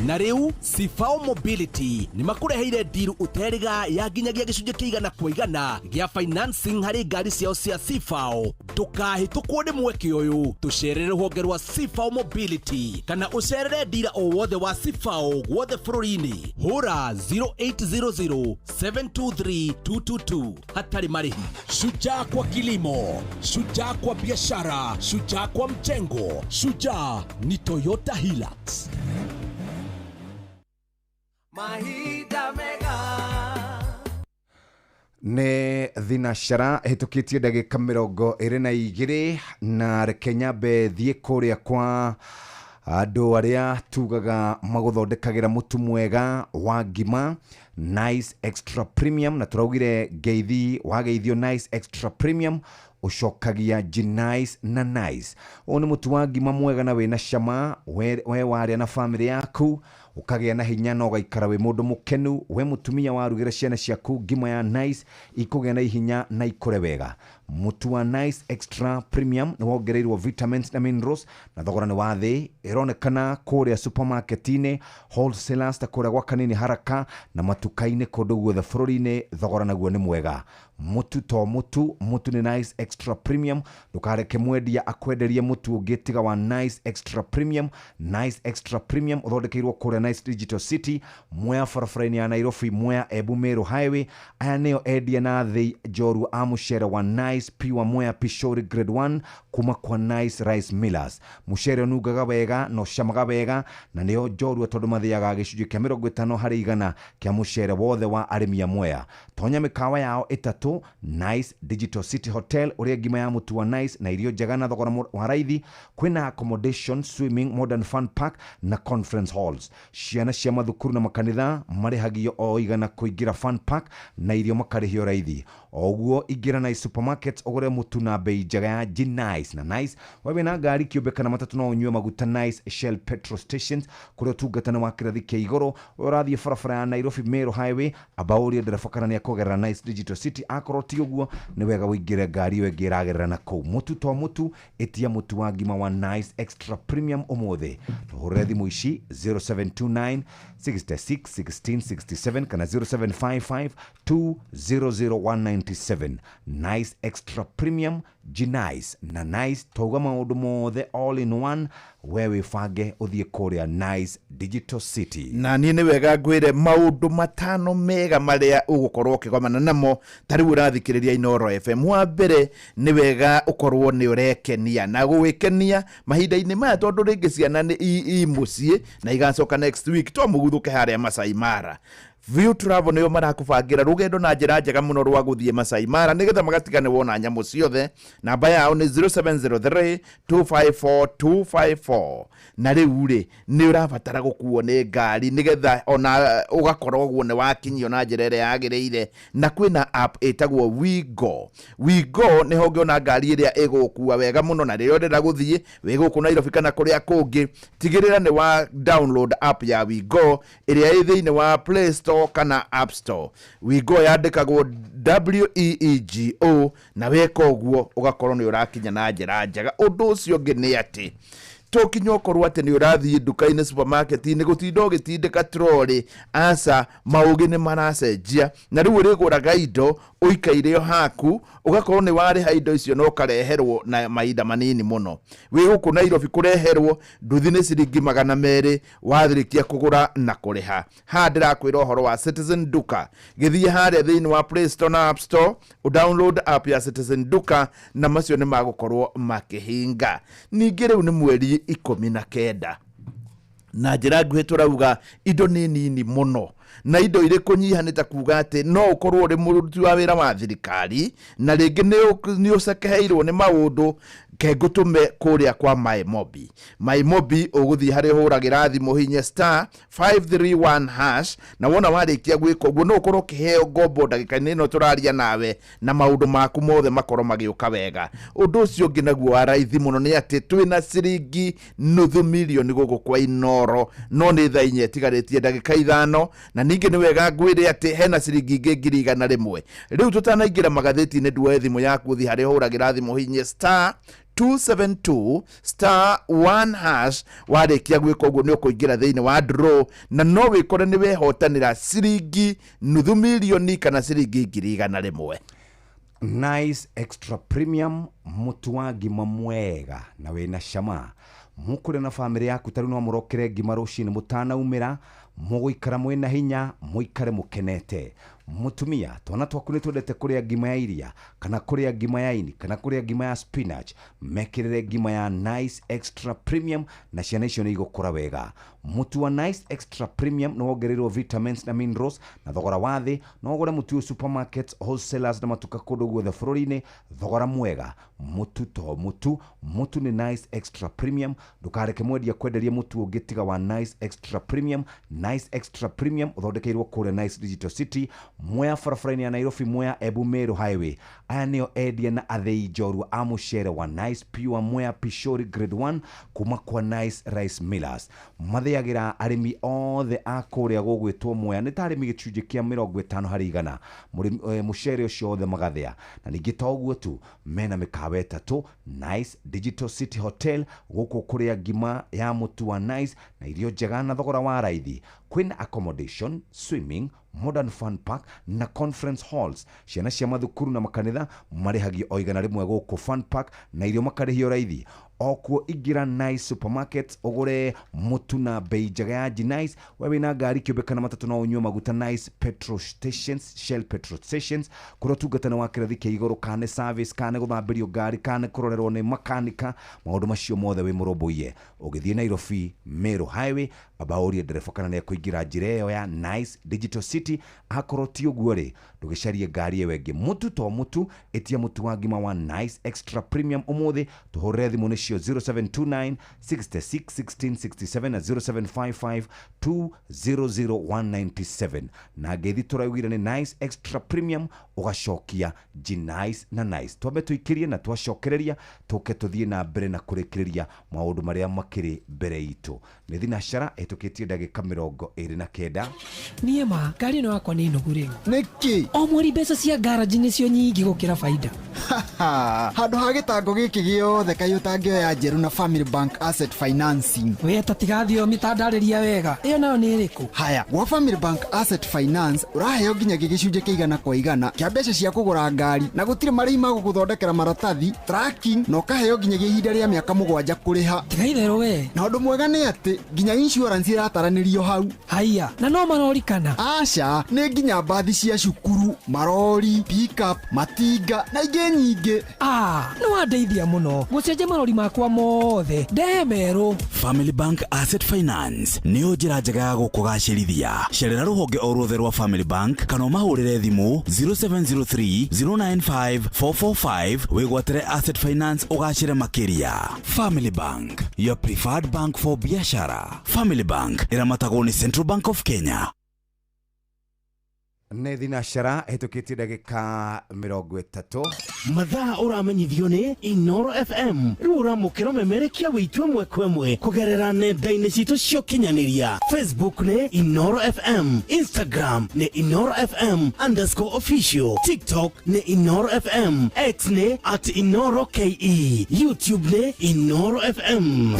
Na rĩu Cibao Mobility nĩ makũreheire ndiru ũterĩga ya nginyagia gĩcunjĩ kĩa 100% gĩa financing harĩ ngari ciao cia Cibao. Ndũkahĩtũkwo nĩ mweke ũyũ, tũcerere rũhonge rwa Cibao Mobility kana ũcerere ndira o wothe wa Cibao guothe bũrũri-inĩ. Hũra 0800 723 222 hatarĩ marĩhi. Shujaa kwa kilimo, shujaa kwa biashara, shujaa kwa mjengo, shujaa ni Toyota Hilux. Mahinda mega. Nĩ thinacara ĩhĩtũkĩtie ndagĩka 22, na reke nyambe thiĩ kũrĩa kwa andũ arĩa tugaga magũthondekagĩra mũtu mwega wa ngima Nice Extra Premium. Na tũraugire ngeithi wageithio Nice Extra Premium ũcokagia Nice na Nice. Ũyũ nĩ mũtu wa ngima mwega na wĩna cama. We warĩa na bamĩrĩ yaku ũkagĩa na hinya na ũgaikara wĩ mũndũ mũkenu. We mũtumia warugĩra ciana ciaku ngima ya Nice, ikũgĩa na ihinya na ikũre wega. Mũtu wa Nice Extra Premium nĩ wongereirwo vitamins na minerals, na thogora nĩ wa thĩ. Ĩronekana kũrĩa supermarket-inĩ, wholesalers ta kũrĩa gwa Kanini Haraka, na matuka-inĩ kũndũ guothe bũrũri-inĩ. Thogora naguo nĩ mwega. Mũtu to mũtu, mũtu nĩ Nice Extra Premium. Ndũkareke mwendia akwenderie mũtu ũngĩ tiga wa Nice Extra Premium. Nice Extra Premium ũthondekeirwo kũrĩa Nice Digital City, Mwea, barabara-inĩ ya Nairobi Mwea Embu Meru Highway. Aya nĩo endia na thĩ njorua a mũcere wa Nice Pure Mwea Pishori Grade 1 kuma kwa Nice Rice Millers. Mũcere ũnungaga wega na ũcamaga wega, na nĩo njorua tondũ mathĩaga gĩcunjĩ kĩa 50% kĩa mũcere wothe wa arĩmi a Mwea. Tonya mĩkawa yao ĩtatũ: Nice Digital City Hotel, ũrĩa ngima ya mũtu wa Nice na irio njega na thogora wa raithi. Kwĩna accommodation, swimming, modern fun park na conference halls. Ciana cia mathukuru na makanitha marĩhagio o 100 kũingĩra fun park, na irio makarĩhio raithi. O ũguo ingĩra Nice Supermarket ũgũre mũtu na bei njega ya Nice na Nice. We wĩna ngari kĩũmbe kana matatũ, no ũnyue maguta Nice Shell petrol stations, kũrĩa ũtungata nĩ wa kĩrathi kĩa igũrũ. We ũrathiĩ barabara ya Nairobi Meru Highway, amba ũrie ndereba kana nĩ akũgerera Nice Digital City. Akorwo ti ũguo, nĩ wega ũingĩre ngari ĩyo ĩngĩ ĩragerera na kũu. Mũtu to mũtu, ĩtia mũtu wa ngima wa Nice Extra Premium ũmũthĩ. Tũhũrĩre thimũ ici: 0729 66 16 67 kana 0755 200 197. Nice Extra Premium, Nice na Nice, twauga maũndũ mothe all in one. We wĩbange ũthiĩ kũrĩa Nice Digital City. Na niĩ nĩ wega ngwĩre maũndũ matano mega marĩa ũgũkorwo ũkĩgomana namo ta rĩu ũrathikĩrĩria Inooro FM. Wa mbere, nĩ wega ũkorwo nĩ ũrekenia na gũgĩkenia mahinda-inĩ maya, tondũ rĩngĩ ciana nĩ i mũciĩ na igacoka next week. To mũguthũke harĩa Masai Mara. View Travel nĩo marakũbangĩra rũgendo na njĩra njega mũno rwa gũthiĩ Masai Mara, nĩgetha magatiga nĩ wona nyamũ ciothe. Namba yao nĩ 0703 254 254. Na rĩu rĩ, nĩ ũrabatara gũkuo nĩ ngari, nĩgetha ona ũgakorwo ũguo nĩ wakinyio na njĩra ĩrĩa yagĩrĩire. Na kwĩna app ĩtagwo WeGo. WeGo nĩho ũngĩona ngari ĩrĩa ĩgũkua wega mũno, na rĩrĩa ũrenda gũthiĩ wĩ gũkũ Nairobi kana kũrĩa kũngĩ, tigĩrĩra nĩ wa download app ya WeGo ĩrĩa ĩ thĩinĩ wa Play Store kana App Store. WeGo yandĩkagwo WEEGO, na weka ũguo ũgakorwo nĩ ũrakinya na njĩra njega. Ũndũ ũcio ũngĩ nĩ atĩ tokinya ũkorwo atĩ nĩ ũrathiĩ nduka-inĩ, supermarket-inĩ, gũtinda ũgĩtindĩka trori, aca. Maũgĩ nĩ maracenjia, na rĩu ũrĩgũraga indo ũikaire o haku, ũgakorwo nĩ warĩha indo icio na ũkareherwo na mahinda manini mũno. Wĩ gũkũ Nairobi, kũreherwo nduthi nĩ ciringi 200 wathĩrĩkia kũgũra na kũrĩha. Haha ndĩrakwĩra ũhoro wa Citizen Duka. Gĩthiĩ harĩa thĩinĩ wa Play Store na App Store, download app ya Citizen Duka, na macio nĩ magũkorwo makĩhinga. Ningĩ rĩu nĩ mweri 19, na njĩra nguhĩ tũrauga indo nĩ nini mũno, na indo irĩ kũnyiha nĩ ta kuga atĩ no ũkorwo ũrĩ mũruti wa wĩra wa thirikari na rĩngĩ nĩ ũcekeheirwo nĩ maũndũ. Ke ngũtũme kũrĩa kwa MyMobi. MyMobi ũgũthiĩ harĩa ũhũragĩra thimũ, hinye *531#, na wona warĩkia gwĩka ũguo, no ũkorwo ũkĩheo ngombo ndagĩka-inĩ ĩno tũraria nawe, na maũndũ maku mothe makorwo magĩũka wega. Ũndũ ũcio ũngĩ naguo wa raithi mũno nĩ atĩ twĩna ciringi 500,000 gũkũ kwa Inooro, no nĩ thaa 4 ĩtigarĩtie ndagĩka 5. Na ningĩ nĩ wega ngwĩre atĩ hena ciringi ingĩ 100,000. Rĩu tũtanaingĩra magathĩti-inĩ, nduoe thimũ yaku, ũthiĩ harĩa ũhũragĩra thimũ, hinye star 272 star 1 hash. Warĩkia gwĩka ũguo, nĩ ũkũingĩra thĩinĩ wa draw na no wĩkore nĩ wehotanĩra ciringi nuthu milioni kana ciringi 100,000. Nice Extra Premium, mũtu wa ngima mwega na wĩna cama mũkũrĩa na bamĩrĩ yaku. Tarĩu no mũrokere ngima rũcinĩ mũtanaumĩra, mũgũikara mwĩna hinya, mũikare mũkenete. Mũtumia, twana twaku nĩ twendete kũrĩa ngima ya iria kana kũrĩa ngima ya ini kana kũrĩa ngima ya spinach, mekĩrĩre ngima ya Nice Extra Premium na ciana icio nĩ igũkũra wega. Mũtu wa Nice Extra Premium nĩ wongereirwo vitamins na minerals na thogora wa thĩ. No ũgũre mũtu ũyũ supermarkets, wholesalers na matuka kũndũ guothe bũrũri-inĩ, thogora mwega. Mũtu to mũtu, mũtu nĩ Nice Extra Premium. Ndũkareke mwendia kwenderia mũtu ũngĩ tiga wa Nice Extra Premium. Nice Extra Premium ũthondekeirwo kũrĩa Nice Digital City, Mwea, barabara-inĩ ya Nairobi Mwea Embu Meru Highway. Aya nĩo endia na athĩi njorua a mũcere wa Nice Pure Mwea Pishori Grade 1 kuma kwa Nice Rice Millers. Mathĩagĩra arĩmi othe a kũrĩa gũgwĩtwo Mwea, nĩ ta arĩmi gĩcunjĩ kĩa 50% mũcere ũcio othe magathĩa. Na ningĩ to ũguo tu, mena mĩkawa ĩtatũ: Nice Digital City Hotel, gũkũ kũrĩa ngima ya mũtu wa Nice na irio njega na thogora wa raithi. Kwĩna accommodation, swimming, modern fun park na conference halls. Ciana cia mathukuru na makanitha marĩhagio o 100 gũkũ fun park na irio makarĩhio raithi. Okuo ingĩra Nice Supermarket ũgũre mũtu na bei njega ya Nice. We wĩna ngari kĩũmbe kana matatũ, no ũnyue maguta Nice petrol stations, Shell petrol stations, kũrĩa ũtungata nĩ wa kĩrathi kĩa igũrũ, kana nĩ service, kana nĩ gũthambĩrio ngari, kana nĩ kũrorerwo nĩ makanika, maũndũ macio mothe wĩ mũrũmbũiye. Ũgĩthiĩ Nairobi Meru Highway, amba ũrie ndereba kana nĩ ekũingĩra njĩra ĩyo ya Nice Digital City. Akorwo ti ũguo rĩ, ndũgĩcarie ngari ĩyo ĩngĩ. Mũtu to mũtu, ĩtia mũtu wa ngima wa Nice Extra Premium ũmũthĩ. Tũhũrĩre thimũ nĩcio 0729 66 16 67 na 0755 200 197. Na ngeithi tũraugire nĩ Nice Extra Premium, ũgacokia Nice na Nice. Twambe tũikĩrie na twacokereria tũke tũthiĩ na mbere na kũrĩkĩrĩria maũndũ marĩa makĩrĩ mbere itũ. Nĩ thinacara ĩtũkĩtie ndagĩka 29. Niĩ ma ngari ĩno yakwa nĩ nogu rĩu. Nĩkĩ? O mweri mbeca cia ngaraji nĩcio nyingĩ gũkĩra baida. Handũ ha gĩtango gĩkĩ gĩothe, kaĩ ũtangĩoya njerũ na Family Bank Asset Financing? We ta tigathiĩ mĩtandarĩria wega, ĩyo nayo nĩ ĩrĩkũ? Haya, gwa Family Bank Asset Finance ũraheo nginyagia gĩcunjĩ kĩa 100% kĩa mbeca cia kũgũra ngari, na gũtirĩ marĩhi ma gũgũthondekera maratathi, tracking, na ũkaheo nginyagia ihinda rĩa mĩaka 7 kũrĩha. Tiga itherũ we. Na ũndũ mwega nĩ atĩ nginya insurance ĩrataranĩrio hau. Haiya, na no marori kana? Aca, nĩ nginya mbathi cia cukuru, marori, pickup, matinga na ingĩ nyingĩ. Ah, nĩ wandeithia mũno gũcenjia marori makwa mothe ndehe merũ. Family Bank Asset Finance nĩyo njĩra njega ya gũkũgacĩrithia. Cerera rũhonge o ruothe rwa Family Bank kana ũmahũrĩre thimũ 0703 095 445, wĩgwatĩre Asset Finance ũgacĩre makĩria. Family Bank, your preferred bank for biashara. Family Bank ĩramatagwo nĩ Central Bank of Kenya. Nĩ thinacara ĩhĩtũkĩtie ndagĩka 30. Mathaa ũramenyithio nĩ Inoro FM. Rĩu ũramũkĩra memerekia witũ ĩmwe kwa ĩmwe kũgerera nenda-inĩ citũ cia ũkinyanĩria. Facebook nĩ Inoro FM, Instagram nĩ InoroFM_official, TikTok nĩ Inoro FM, X nĩ @InoroKE, YouTube nĩ Inoro FM.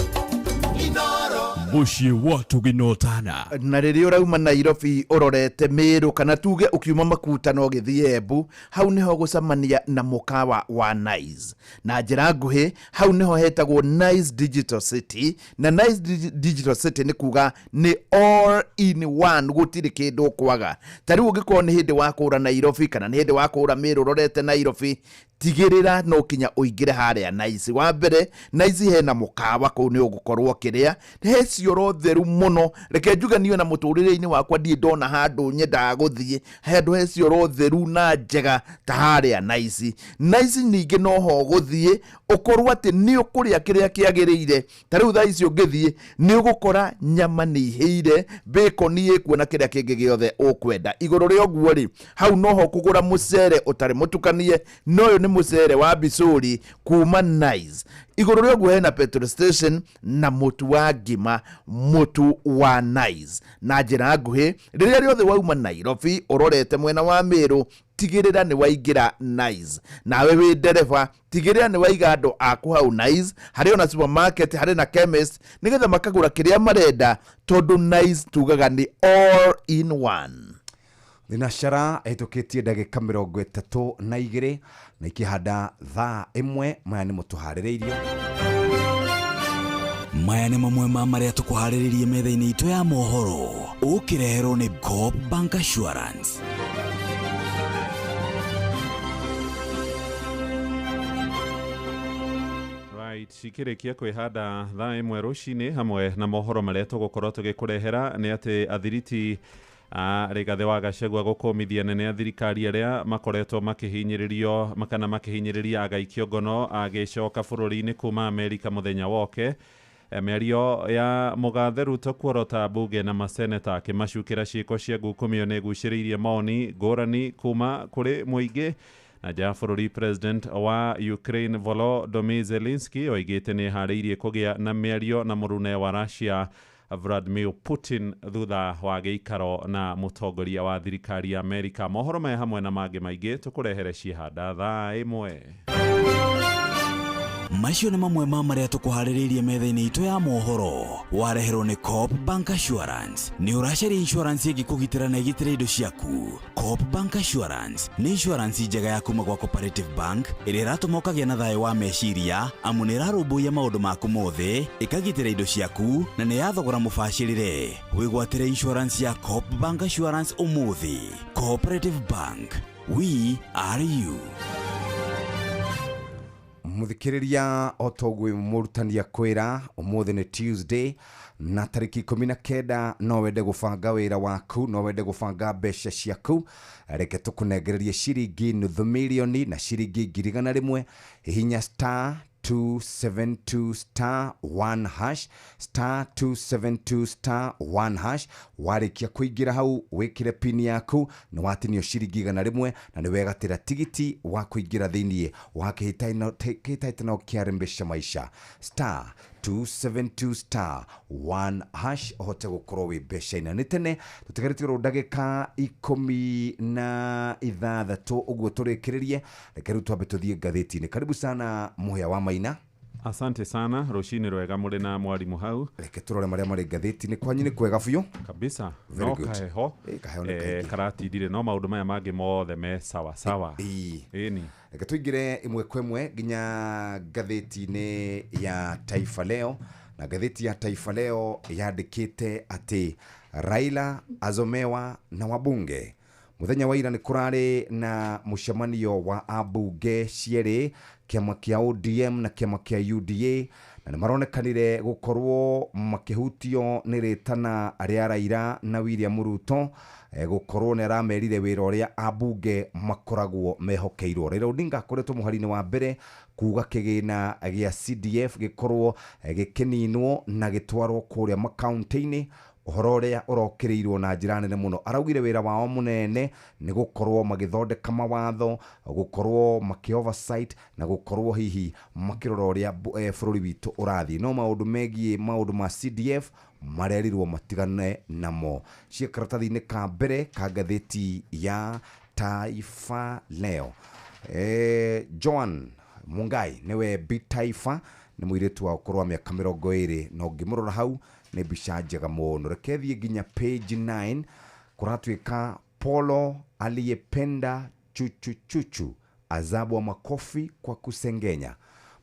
Mũciĩ wa tũginotana. Na rĩrĩa ũrauma Nairobi ũrorete Mĩrũ, kana tuge ũkiuma Makuta no ũgĩthiĩ Embu, hau nĩho gũcemania na mũkawa wa Nice. Na njĩra nguhĩ, hau nĩho hetagwo Nice Digital City. Na Nice Digital City nĩ kuga nĩ all in one, gũtirĩ kĩndũ ũkwaga. Ta rĩu ũngĩkorwo nĩ hĩndĩ wa kũra Nairobi kana nĩ hĩndĩ wa kũra Mĩrũ ũrorete Nairobi, tigĩrĩra no kinya ũingĩre harĩa Nice. Wa mbere, Nice hena mũkawa, kũu nĩ ũgũkorwo ũkĩrĩa, he cioro theru mũno. Reke njuge niĩ ona mũtũrĩre-inĩ wakwa ndirĩ ndona handũ nyendaga gũthiĩ handũ he cioro theru na njega ta harĩa Nice. Nice ningĩ noho ũgũthiĩ ũkorwo atĩ nĩ ũkũrĩa kĩrĩa kĩagĩrĩire. Ta rĩu thaa ici ũngĩthiĩ nĩ ũgũkora nyama nĩ ihĩire, bacon ĩkuo na kĩrĩa kĩngĩ gĩothe ũkwenda. Igũrũ rĩa ũguo rĩ, hau noho kũgũra mũcere ũtarĩ mũtukanie, na ũyũ nĩ mũcere wa Bicũri kuma Nice. Igũrũ rĩa ũguo hena petrol station na mũtu wa ngima. Mũtu wa Nice. Na njĩra nguhĩ, rĩrĩa rĩothe wauma Nairobi ũrorete mwena wa Meru, tigĩrĩra nĩ waingĩra Nice. Nawe wĩ ndereba, tigĩrĩra nĩ waiga andũ aku hau Nice, harĩ ona supermarket, harĩ na chemist, nĩgetha makagũra kĩrĩa marenda, tondũ Nice tugaga nĩ all in one. Thinacara ĩhĩtũkĩtie ndagĩka 32 na ikĩhanda thaa 1. Maya nĩ mũtũharĩrĩirio. Maya nĩ mamwe ma marĩa tũkũharĩrĩrie metha-inĩ itũ ya mohoro, ũkĩreherwo nĩ Coop Bank Assurance. Right, cikĩrĩkia kwĩhanda thaa 1 rũcinĩ hamwe na mohoro marĩa tũgũkorwo tũgĩkũrehera nĩ atĩ athiriti a Rigathĩ wa Gachagua gũkũmithia nene a thirikari arĩa makoretwo makĩhinyĩrĩrio kana makĩhinyĩrĩria agaikio ngono agĩcoka bũrũri-inĩ kuma Amerika mũthenya woke. Mĩario ya mũgathe Ruto kuorota mbunge na maseneta akĩmacukĩra ciĩko cia ngukumio nĩ ĩgucĩrĩirie maoni ngũrani kuma kũrĩ mũingĩ. Na nja ya bũrũri, president wa Ukraine Volodymyr Zelensky oigĩte nĩ eharĩirie kũgĩa na mĩario na mũrune wa Russia Vladimir Putin thutha wa gĩikaro na mũtongoria wa thirikari ya Amerika. Mohoro maya hamwe na mangĩ maingĩ tũkũrehere ciĩhanda thaa 1. Macio nĩ mamwe ma marĩa tũkũharĩrĩirie metha-inĩ itũ ya mohoro, wareherwo nĩ Coop Bank Assurance. Nĩ ũracaria insurance ĩngĩkũgitĩra na ĩgitĩre indo ciaku? Coop Bank Assurance nĩ insurance njega ya kuma gwa Cooperative Bank ĩrĩa ĩratũma ũkagĩa na thayũ wa meciria, amu nĩ ĩrarũmbũiya maũndũ maku mothe, ĩkagitĩra indo ciaku na nĩ ya thogora mũbacĩrĩre. Wĩgwatĩre insurance ya Coop Bank Assurance ũmũthĩ. Cooperative Bank, we are you. Muthikiriria otogwe murutani akwira umuthi ni Tuesday na tariki 19. No wende gubanga wira waku, no wende gubanga mbeca ciaku, reke tukunengererie ciringi nuthu milioni na ciringi 100,000. Hihinya star 272 star 1 hash, star 272 star 1 hash. Warĩkia kũingĩra hau wĩkĩre pin yaku nĩ watinio ciringi 100 na nĩ wegatĩra tigiti wa kũingĩra thĩiniĩ wa kĩhĩtahĩtano kĩa Rembesha Maisha. Star 272 star 1 hash ũhote gũkorwo wĩ mbeca-inĩ. Nĩ tene tũtigarĩtie ndagĩka 16 ũguo tũrĩkĩrĩrie. Reke rĩu twambe tũthiĩ ngathĩti-inĩ. Karibu sana Mũhĩa wa Maina. Asante sana, rũcinĩ rwega mũrĩ na mwarimũ hau. Reke tũrore marĩa marĩ ngathĩti-inĩ. Kwanyu nĩ kwega biũ kabisa. No kaheho karatindire, no maũndũ maya mangĩ mothe me sawa sawa. Ĩni reke tũingĩre ĩmwe kwa ĩmwe nginya ngathĩti-inĩ ya Taifa Leo. Na ngathĩti ya Taifa Leo yandĩkĩte atĩ Raila azomewa na wabunge. Muthenya wa ira nĩ kũrarĩ na mũcemanio wa ambunge cierĩ, kĩama kĩa ODM na kĩama kĩa UDA, na nĩ maronekanire gũkorwo makĩhutio nĩ rĩtana rĩa Raila na William Ruto, gũkorwo nĩ aramerire wĩra ũrĩa ambunge makoragwo mehokeirwo. Raila Odinga akoretwo mũhari-inĩ wa mbere kuga kĩgĩna gĩa CDF gĩkorwo gĩkĩninwo na gĩtwarwo kũrĩa makaunti-inĩ, ũhoro ũrĩa ũrokĩrĩirwo na njĩra nene mũno. Araugire wĩra wao mũnene nĩ gũkorwo magĩthondeka mawatho, gũkorwo makĩ oversight na gũkorwo hihi makĩrora ũrĩa bũrũri witũ ũrathiĩ. No maũndũ megiĩ maũndũ ma CDF marerirwo matigane namo. Ciĩ karatathi-inĩ ka mbere ka ngathĩti ya Taifa Leo. Joan Mungai nĩwe Bi Taifa, nĩ mũirĩtu wa ũkũrũ wa mĩaka 20, na ũngĩmũrora hau nĩ mbica njega mũno. Reke thiĩ nginya page 9. Kũratuĩka Polo aliyependa chuchuchuchu azabwa makofi kwa kusengenya.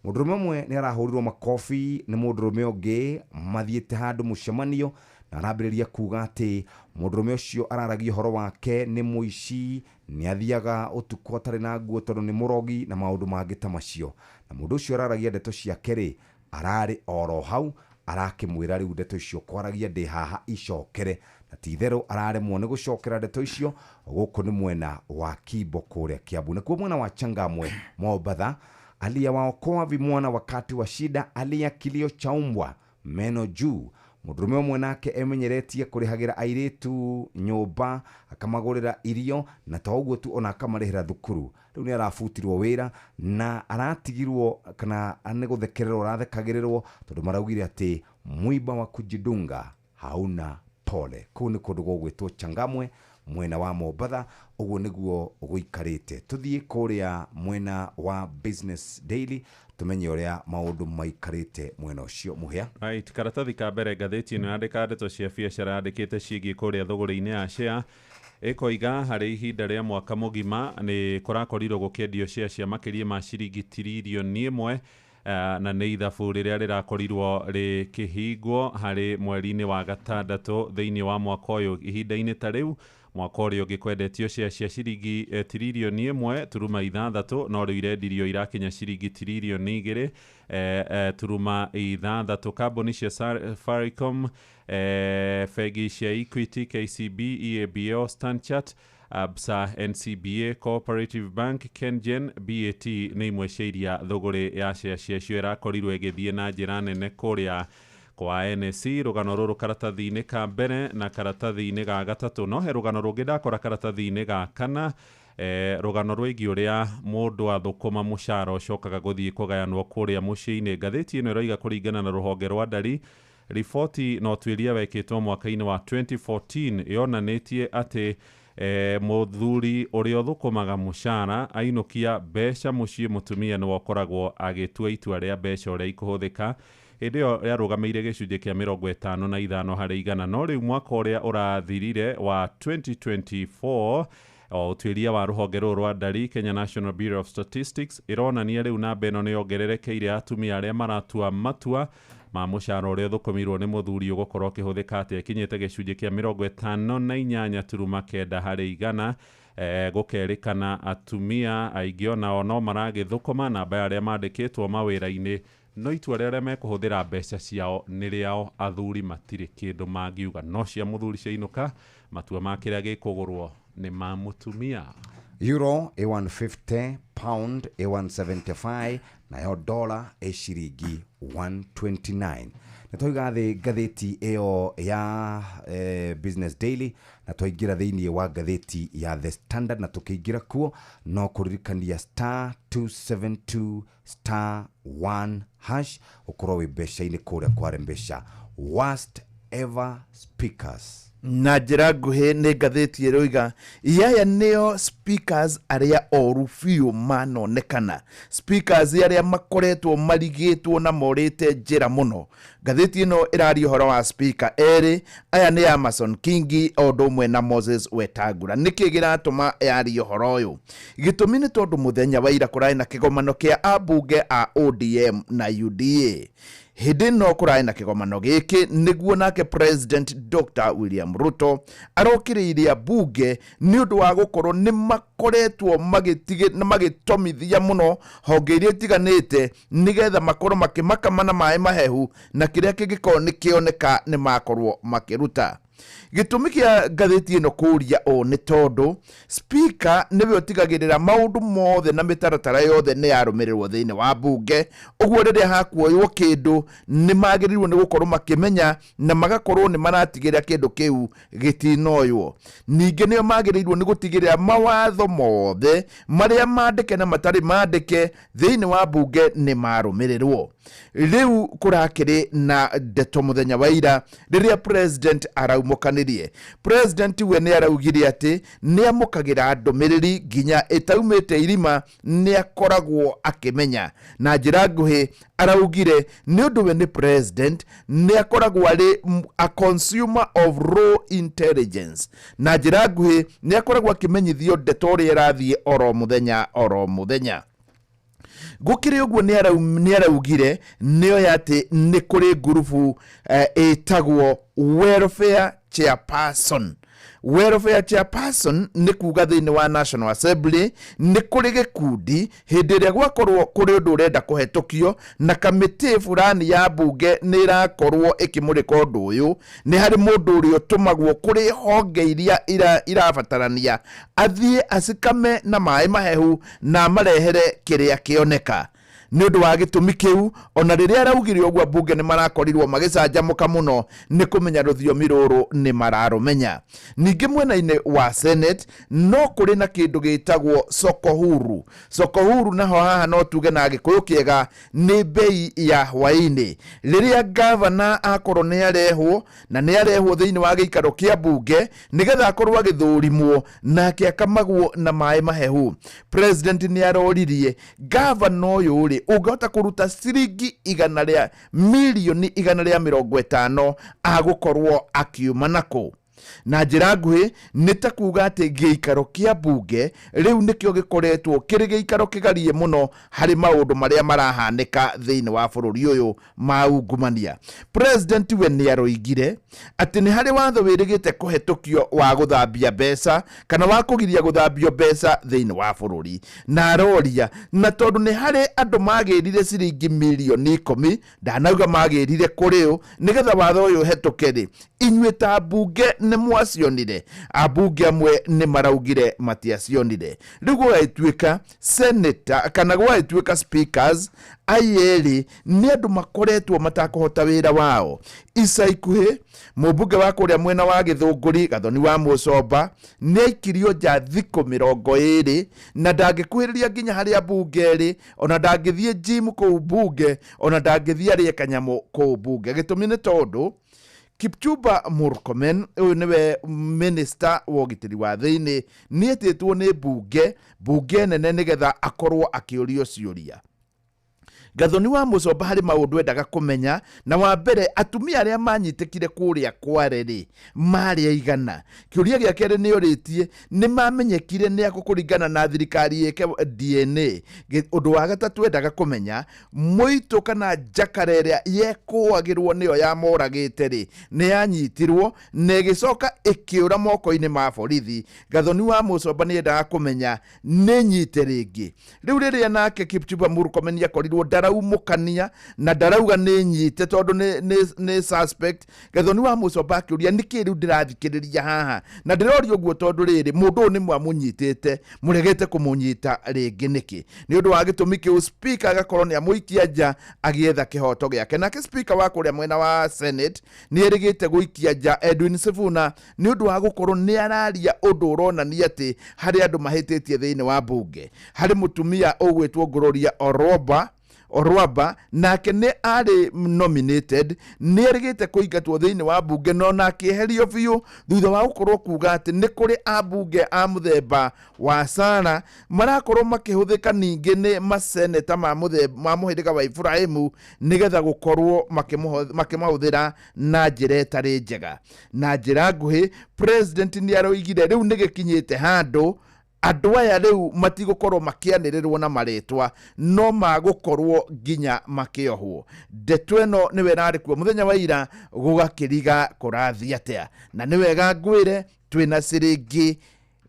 Mũndũrũme ũmwe nĩ arahũrirwo makofi nĩ mũndũrũme ũngĩ mathiĩte handũ mũcemanio, na arambĩrĩria kuga atĩ mũndũrũme ũcio araragia ũhoro wake nĩ mũici, nĩ athiaga ũtukũ atarĩ na nguo tondũ nĩ mũrogi na maũndũ mangĩ ta macio. Na mũndũ ũcio araragia ndeto ciake rĩ, ararĩ oro hau arakĩmwĩra rĩu ndeto icio kwaragia ndĩ haha icokere, na ti itherũ araremwo nĩ gũcokera ndeto icio. Gũkũ nĩ mwena wa Kimbo kũrĩa Kiambu. Nakuo mwena wa Changamwe Mombatha, aliyewaokoa vimwana wakati wa shida, alia kilio cha umbwa meno juu. Mũndũrũme ũmwe nake emenyeretie kũrĩhagĩra airĩtu nyũmba, akamagũrĩra irio, na to ũguo tu, ona akamarĩhĩra thukuru. Rĩu nĩ arabutirwo wĩra na aratigirwo kana nĩ gũthekererwo arathekagĩrĩrwo, tondũ maraugire atĩ mwiba wa kujidunga hauna pole. Kũu nĩ kũndũ gũgwĩtwo Changamwe mwena wa Mombatha. Ũguo nĩguo gũikarĩte. Tũthiĩ kũrĩa mwena wa Business Daily tũmenye ũrĩa maũndũ maikarĩte mwena ũcio, Mũhĩa. Right, karatathi ka mbere ngathĩti ĩno yandĩka ndeto cia biacara, yandĩkĩte ciĩgiĩ kũrĩa thũgũrĩ-inĩ ya share, ĩkoiga harĩ ihinda rĩa mwaka mũgima nĩ kũrakorirwo gũkĩendio share cia makĩria ma ciringi tiririoni 1, na nĩ ithabu rĩrĩa rĩrakorirwo rĩkĩhingwo harĩ mweri-inĩ wa gatandatũ thĩinĩ wa mwaka ũyũ. Ihinda-inĩ ta rĩu mwaka ũrĩa ũngĩ kwendetio share cia ciringi tiririoni 1.6, no rĩu irendirio irakinya ciringi tiririoni 2 turuma ithathatũ. Kambuni cia Safaricom, bengi cia Equity, KCB, EABL, Stanchart, Absa, NCBA, Cooperative Bank, Kengen, BAT nĩ imwe cia iria thũgũrĩ ya share ciacio ĩrakorirwo ĩgĩthiĩ na njĩra nene kũrĩa kwa NSC. Rũgano rũrũ karatathi-inĩ ka mbere na karatathi-inĩ ga gatatũ. No he rũgano rũngĩ ndakora karatathi-inĩ ga kana, rũgano rwĩgiĩ ũrĩa mũndũ athũkũma mũcara ũcokaga gũthiĩ kũgayanwo kũrĩa mũciĩ-inĩ. Ngathĩti ĩno ĩroiga kũringana na rũhonge rwa ndari, riboti na ũtuĩria wekĩtwo mwaka-inĩ wa 2014 yonanĩtie atĩ mũthuri ũrĩa ũthũkũmaga mũcara ainũkia mbeca mũciĩ, mũtumia nĩwe ũkoragwo agĩtua itua rĩa mbeca ũrĩa ikũhũthĩka. Hĩndĩ ĩyo yarũgamĩire gĩcunjĩ kĩa 55%, no rĩu mwaka ũrĩa ũrathirire wa 2024, o ũtuĩria wa rũhonge rũrũ rwa ndari, Kenya National Bureau of Statistics, ĩronania rĩu namba ĩno nĩ yongererekeire, atumia arĩa maratua matua ma mũcara ũrĩa ũthũkũmirwo nĩ mũthuri ũgũkorwo ũkĩhũthĩka atĩa ĩkinyĩte gĩcunjĩ kĩa 58.9%. Gũkerĩkana atumia aingĩ onao no maragĩthũkũma, namba ya arĩa mandĩkĩtwo mawĩra-inĩ, no itua rĩa arĩa mekũhũthĩra mbeca ciao nĩ rĩao. Athuri matirĩ kĩndũ mangiuga, no cia mũthuri ciainũka, matua ma kĩrĩa gĩkũgũrwo nĩ ma mũtumia. Euro ĩ 150, pound ĩ 175, nayo dollar ĩ ciringi 129. Nĩ twaiga thĩ ngathĩti ĩyo ya Business Daily na twaingĩra thĩinĩ wa ngathĩti ya The Standard, na tũkĩingĩra kuo no kũririkania *272*1# ũkorwo wĩ mbeca-inĩ kũrĩa kware mbeca. Worst ever speakers. Na njĩra nguhĩ nĩ ngathĩti ĩroiga yaya nĩo speakers arĩa oru biũ manonekana, speakers arĩa makoretwo marigĩtwo na morĩte njĩra mũno. Ngathĩti ĩno ĩraria ũhoro wa speaker erĩ aya, nĩ Amason Kingi o ũndũ ũmwe na Moses Wetangula. Nĩkĩ gĩratũma yarie ũhoro ũyũ? Gĩtũmi nĩ tondũ mũthenya wa ira kũrarĩ na kĩgomano kĩa ambunge a ODM na UDA. Hĩndĩ ĩno kũrarĩ na kĩgomano gĩkĩ nĩguo nake President Dr William Ruto arokĩrĩire ambunge nĩ ũndũ wa gũkorwo nĩ makoretwo na magĩtomithia mũno honge iria itiganĩte nĩgetha makorwo makĩmakama na maĩ mahehu, na kĩrĩa kĩngĩkorwo nĩ kĩoneka nĩ makorwo makĩruta. Gĩtũmi kĩa ngathĩti ĩno kũũria ũũ nĩ tondũ speaker nĩwe ũtigagĩrĩra maũndũ mothe na mĩtaratara yothe nĩ yarũmĩrĩrwo thĩinĩ wa mbunge. Ũguo rĩrĩa hakuoywo kĩndũ, nĩ magĩrĩirwo nĩ gũkorwo makĩmenya na magakorwo nĩ maratigĩrĩra kĩndũ kĩu gĩtinoywo. Ningĩ nĩo magĩrĩirwo nĩ gũtigĩrĩra mawatho mothe marĩa mandĩke na matarĩ mandĩke thĩinĩ wa mbunge nĩ marũmĩrĩrwo. Rĩu kũrakĩrĩ na ndeto mũthenya wa ira rĩrĩa president araumũkanirie. President we nĩ araugire atĩ nĩ amũkagĩra ndũmĩrĩri nginya ĩtaumĩte irima, nĩ akoragwo akĩmenya. Na njĩra nguhĩ araugire nĩ ũndũ we nĩ president, nĩ akoragwo arĩ a consumer of raw intelligence. Na njĩra nguhĩ nĩ akoragwo akĩmenyithio ndeto ũrĩa ĩrathiĩ oro mũthenya oro mũthenya. Gũkĩrĩ ũguo, nĩ araugire nĩoya atĩ nĩ kũrĩ ngurubu ĩtagwo welfare chairperson. Welfare chairperson nĩ kuga thĩinĩ wa National Assembly nĩ kũrĩ gĩkundi, hĩndĩ ĩrĩa gwakorwo kũrĩ ũndũ ũrenda kũhetũkio na kamĩtĩ fulani ya mbunge nĩ ĩrakorwo ĩkĩmũrĩka ũndũ ũyũ, nĩ harĩ mũndũ ũrĩa ũtũmagwo kũrĩ honge iria irabatarania athiĩ acikame na maĩ mahehu na amarehere kĩrĩa kĩoneka. Nĩ ũndũ wa gĩtũmi kĩu, ona rĩrĩa araugire ũguo, ambunge nĩ marakorirwo magĩcanjamũka mũno nĩ kũmenya rũthiomi rũrũ nĩ mararũmenya. Ningĩ mwena-inĩ wa Senate no kũrĩ na kĩndũ gĩtagwo soko huru. Soko huru naho haha no tuge na Gĩkũyũ kĩega nĩ bei ya hwaĩ-inĩ, rĩrĩa gavana akorwo nĩ arehwo na nĩ arehwo thĩinĩ wa gĩikaro kĩa mbunge nĩgetha akorwo agĩthũrimwo nake akamagwo na maĩ mahehu. President nĩ aroririe gavana ũyũ rĩ, ũngĩhota kũruta ciringi 150,000,000 agũkorwo akiuma nakũ? Na njĩra nguhĩ nĩ ta kuga atĩ gĩikaro kĩa mbunge rĩu nĩkĩo gĩkoretwo kĩrĩ gĩikaro kĩgarie mũno harĩ maũndũ marĩa marahanĩka thĩinĩ wa bũrũri ũyũ ma ungumania. President we nĩ aroigire atĩ nĩ harĩ watho wĩrĩgĩte kũhetũkio wa gũthambia mbeca kana wa kũgiria gũthambio mbeca thĩinĩ wa bũrũri, na aroria na tondũ nĩ harĩ andũ magĩrire ciringi 10,000,000, ndanauga magĩrire kũrĩ ũ, nĩgetha watho ũyũ ũhetũke rĩ, inyuĩ ta mbunge nĩ mwacionire? Ambunge amwe nĩ maraugire matiacionire. Rĩu gũgagĩtuĩka senator kana gũgagĩtuĩka speakers ayerĩ nĩ andũ makoretwo matakũhota wĩra wao. Ica ikuhĩ mũmbunge wa kũrĩa mwena wa Gĩthũngũri, Gathoni wa Mũcomba, nĩ aikirio nja thikũ 20 na ndangĩkuhĩrĩria nginya harĩa mbunge ĩrĩ, ona ndangĩthiĩ gym kũu mbunge, ona ndangĩthiĩ arĩe kanyamũ kũu mbunge. Gĩtũmi nĩ tondũ Kipchumba Murkomen, ũyũ nĩwe minister wa ũgitĩri wa thĩinĩ, nĩ etĩtwo nĩ mbunge nene nĩgetha akorwo akĩũrio ciũria. Gathoni wa Mũcomba harĩ maũndũ endaga kũmenya, na wa mbere, atumia arĩa manyitĩkire kũrĩa Kware rĩ, marĩ aigana? Kĩũria gĩa kerĩ nĩ orĩtie nĩ mamenyekire nĩ akũ kũringana na thirikari ĩke DNA. Ũndũ wa gatatũ endaga kũmenya, mũitũ kana njakara ĩrĩa yekũagĩrwo nĩyo yamoragĩte rĩ, nĩ yanyitirwo na ĩgĩcoka ĩkĩũra moko-inĩ ma borithi. Gathoni wa Mũcomba nĩ endaga kũmenya nĩ nyite rĩngĩ. Rĩu rĩrĩa nake Kipchumba Murkomen akorirwo ndaraumũkania na ndarauga nĩ nyite tondũ nĩ suspect, Gathoni wa Mũcomba akĩũria nĩkĩ rĩu ndĩrathikĩrĩria haha na ndĩroria ũguo tondũ rĩrĩ mũndũ ũyũ nĩ mwamũnyitĩte, mũregete kũmũnyita rĩngĩ nĩkĩ? Nĩ ũndũ wa gĩtũmi kĩu speaker agakorwo nĩ amũikia nja agĩetha kĩhoto gĩake. Nake speaker wa kũrĩa mwena wa Senate nĩ erĩgĩte gũikia nja Edwin Sifuna nĩ ũndũ wa gũkorwo nĩ araria ũndũ ũronania atĩ harĩ andũ mahĩtĩtie thĩinĩ wa mbunge. Harĩ mũtumia ũgwĩtwo Gloria Orwaba, nake nĩ arĩ nominated, nĩ erĩgĩte kũingatwo thĩinĩ wa mbunge no na akĩeherio biũ thutha wa gũkorwo kuga atĩ nĩ kũrĩ ambunge a mũthemba wa Sara marakorwo makĩhũthĩka ningĩ nĩ maseneta ma mũhĩrĩga wa Ibrahimu nĩgetha gũkorwo makĩmahũthĩra na njĩra ĩtarĩ njega. Na njĩra nguhĩ, president nĩ aroigire rĩu nĩ gĩkinyĩte handũ andũ aya rĩu matigũkorwo makĩanĩrĩrwo na marĩtwa no magũkorwo nginya makĩohwo. Ndeto ĩno nĩwe ĩrarĩ kuo mũthenya wa ira gũgakĩriga kũrathiĩ atĩa, na nĩ wega ngwĩre twĩna ciringi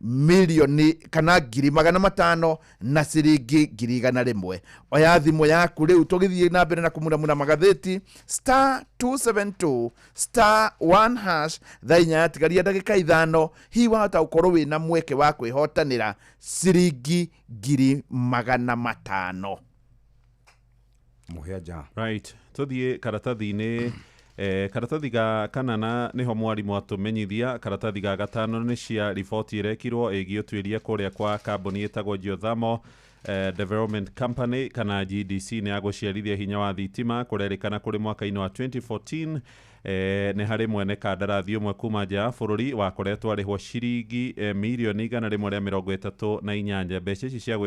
500,000 kana 500,000 na ciringi 100,000. Oya thimũ yaku rĩu tũgĩthiĩ na mbere na kũmuramura magathĩti *272 *1# thaa inya yatigaria ndagĩka 5, hihi wahota gũkorwo wĩna mweke wa kwĩhotanĩra ciringi 500,000. Mũhĩa nja. Right, tũthiĩ karatathi-inĩ. Karatathi ga kanana niho mwarimu atũmenyithia. Karatathi ga gatano nĩ cia riboti ĩrekirwo ĩgiĩ ũtuĩria kũrĩa kwa kambuni ĩtagwo Geothermal Development Company kana GDC nĩ ya gũciarithia hinya wa thitima. Kũrerĩkana kũrĩ mwaka-inĩ wa 2014 nĩ harĩ mwene kandarathi ũmwe kuma nja ya bũrũri wakoretwo arĩhwo ciringi 138,000,000. Mbeca ici cia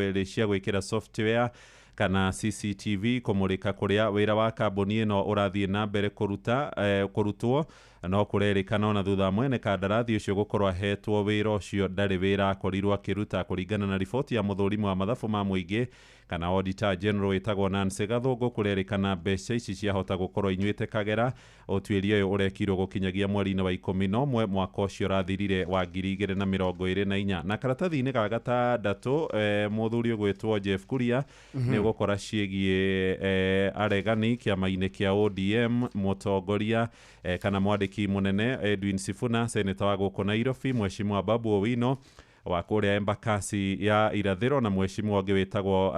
gwĩkĩra software kana CCTV kũmũrĩka kũrĩa wĩra wa kambuni ĩno ũrathiĩ na mbere kũrutwo. No kũrerĩkana ona thutha mwene kandarathi ũcio gũkorwo ahetwo wĩra ũcio ndarĩ wĩra akorirwo akĩruta, kũringana na riboti ya mũthũrimu wa mathabu ma mũingĩ kana Auditor General ĩtagwo Nancy Gathũngũ. Kũrerĩkana mbeca ici ciahota gũkorwo inyuĩte kagera. Ũtuĩria ũyũ ũrekirwo gũkinyagia mweri-inĩ wa 11 mwaka ũcio ũrathirire wa 2024. Na karatathi-inĩ ga gatandatũ mũthuri ũgwĩtwo Jeff Kuria nĩ ũgũkora ciĩgiĩ aregani kĩama-inĩ kĩa ODM, mũtongoria kana mwandĩki mũnene Edwin Sifuna, seneta wa gũkũ Nairobi, Mheshimiwa Babu Owino wa kũrĩa Embakasi ya Irathĩro na mheshimiwa ũngĩ wĩtagwo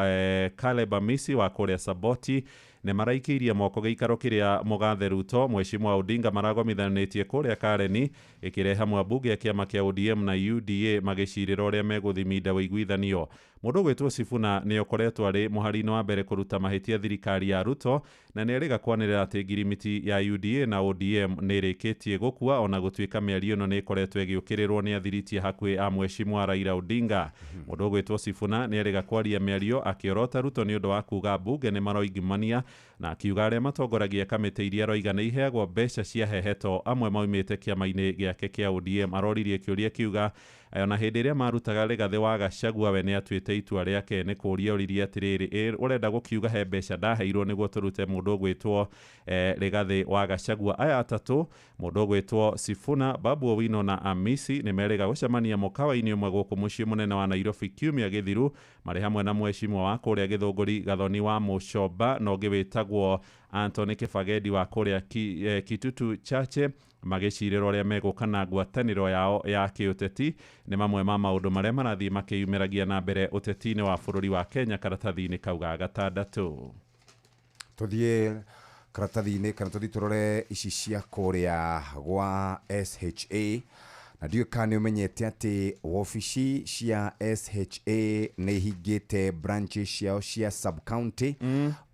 Caleb Amisi wa kũrĩa Saboti nĩ maraikĩirie moko gĩikaro kĩrĩa Mũgathe Ruto mheshimiwa Odinga maragomithanĩtie kũrĩa Kareni ĩkĩrehe hamwe ambunge a kĩama kĩa ODM na UDA magĩcirĩra ũrĩa megũthiminda ũiguithanio. Mũndũ ũgwĩtwo Sifuna nĩ ũkoretwo arĩ mũhari-inĩ wa mbere kũruta mahĩtia thirikari ya Ruto na nĩ erĩga kwanĩrĩra atĩ ngirimiti ya UDA na ODM nĩ ĩrĩkĩtie gũkua ona gũtuĩka mĩario ĩno nĩ ĩkoretwo ĩgĩũkĩrĩrwo nĩ athiritie hakuhĩ a mheshimiwa Raila Odinga. Mũndũ ũgwĩtwo Sifuna nĩ erĩga kwaria mĩario akĩorota Ruto nĩ ũndũ wa kuga mbunge nĩ maroingimania na akiuga arĩa matongoragia kamĩtĩ iria aroiga nĩ iheagwo mbeca cia heheto amwe maumĩte kĩama-inĩ gĩake kĩa ODM. Aroririe kĩũria kiuga ona hĩndĩ ĩrĩa marutaga Rigathĩ wa Gachagua we nĩ atuĩte itua rĩake nĩ kũũria oririe atĩrĩrĩ, ũrenda gũkiuga he mbeca ndaheirwo nĩguo tũrute mũndũ ũgwĩtwo Rigathĩ wa Gachagua. Aya atatũ, mũndũ ũgwĩtwo Sifuna, Babu Owino na Amisi nĩ merĩga gũcemania mũkawa-inĩ ũmwe gũkũ mũciĩ mũnene wa Nairobi kiumia gĩthiru marĩ hamwe na mheshimiwa wa kũrĩa Gĩthũngũri Gathoni wa Mũcomba na ũngĩ wĩtagwo Anthony Kĩbagendi wa kũrĩa Kitutu Chache magĩcirĩra ũrĩa megũka na ngwatanĩro yao ya kĩũteti. Nĩ mamwe ma maũndũ marĩa marathiĩ makĩyumĩragia na mbere ũteti-inĩ wa bũrũri wa Kenya karatathi-inĩ kau ga gatandatũ. Tũthiĩ karatathi-inĩ kana tũthiĩ tũrore ici cia kũrĩa gwa SHA na ndiũĩ kana nĩ ũmenyete atĩ wabici cia SHA nĩ ihingĩte branches ciao cia sub county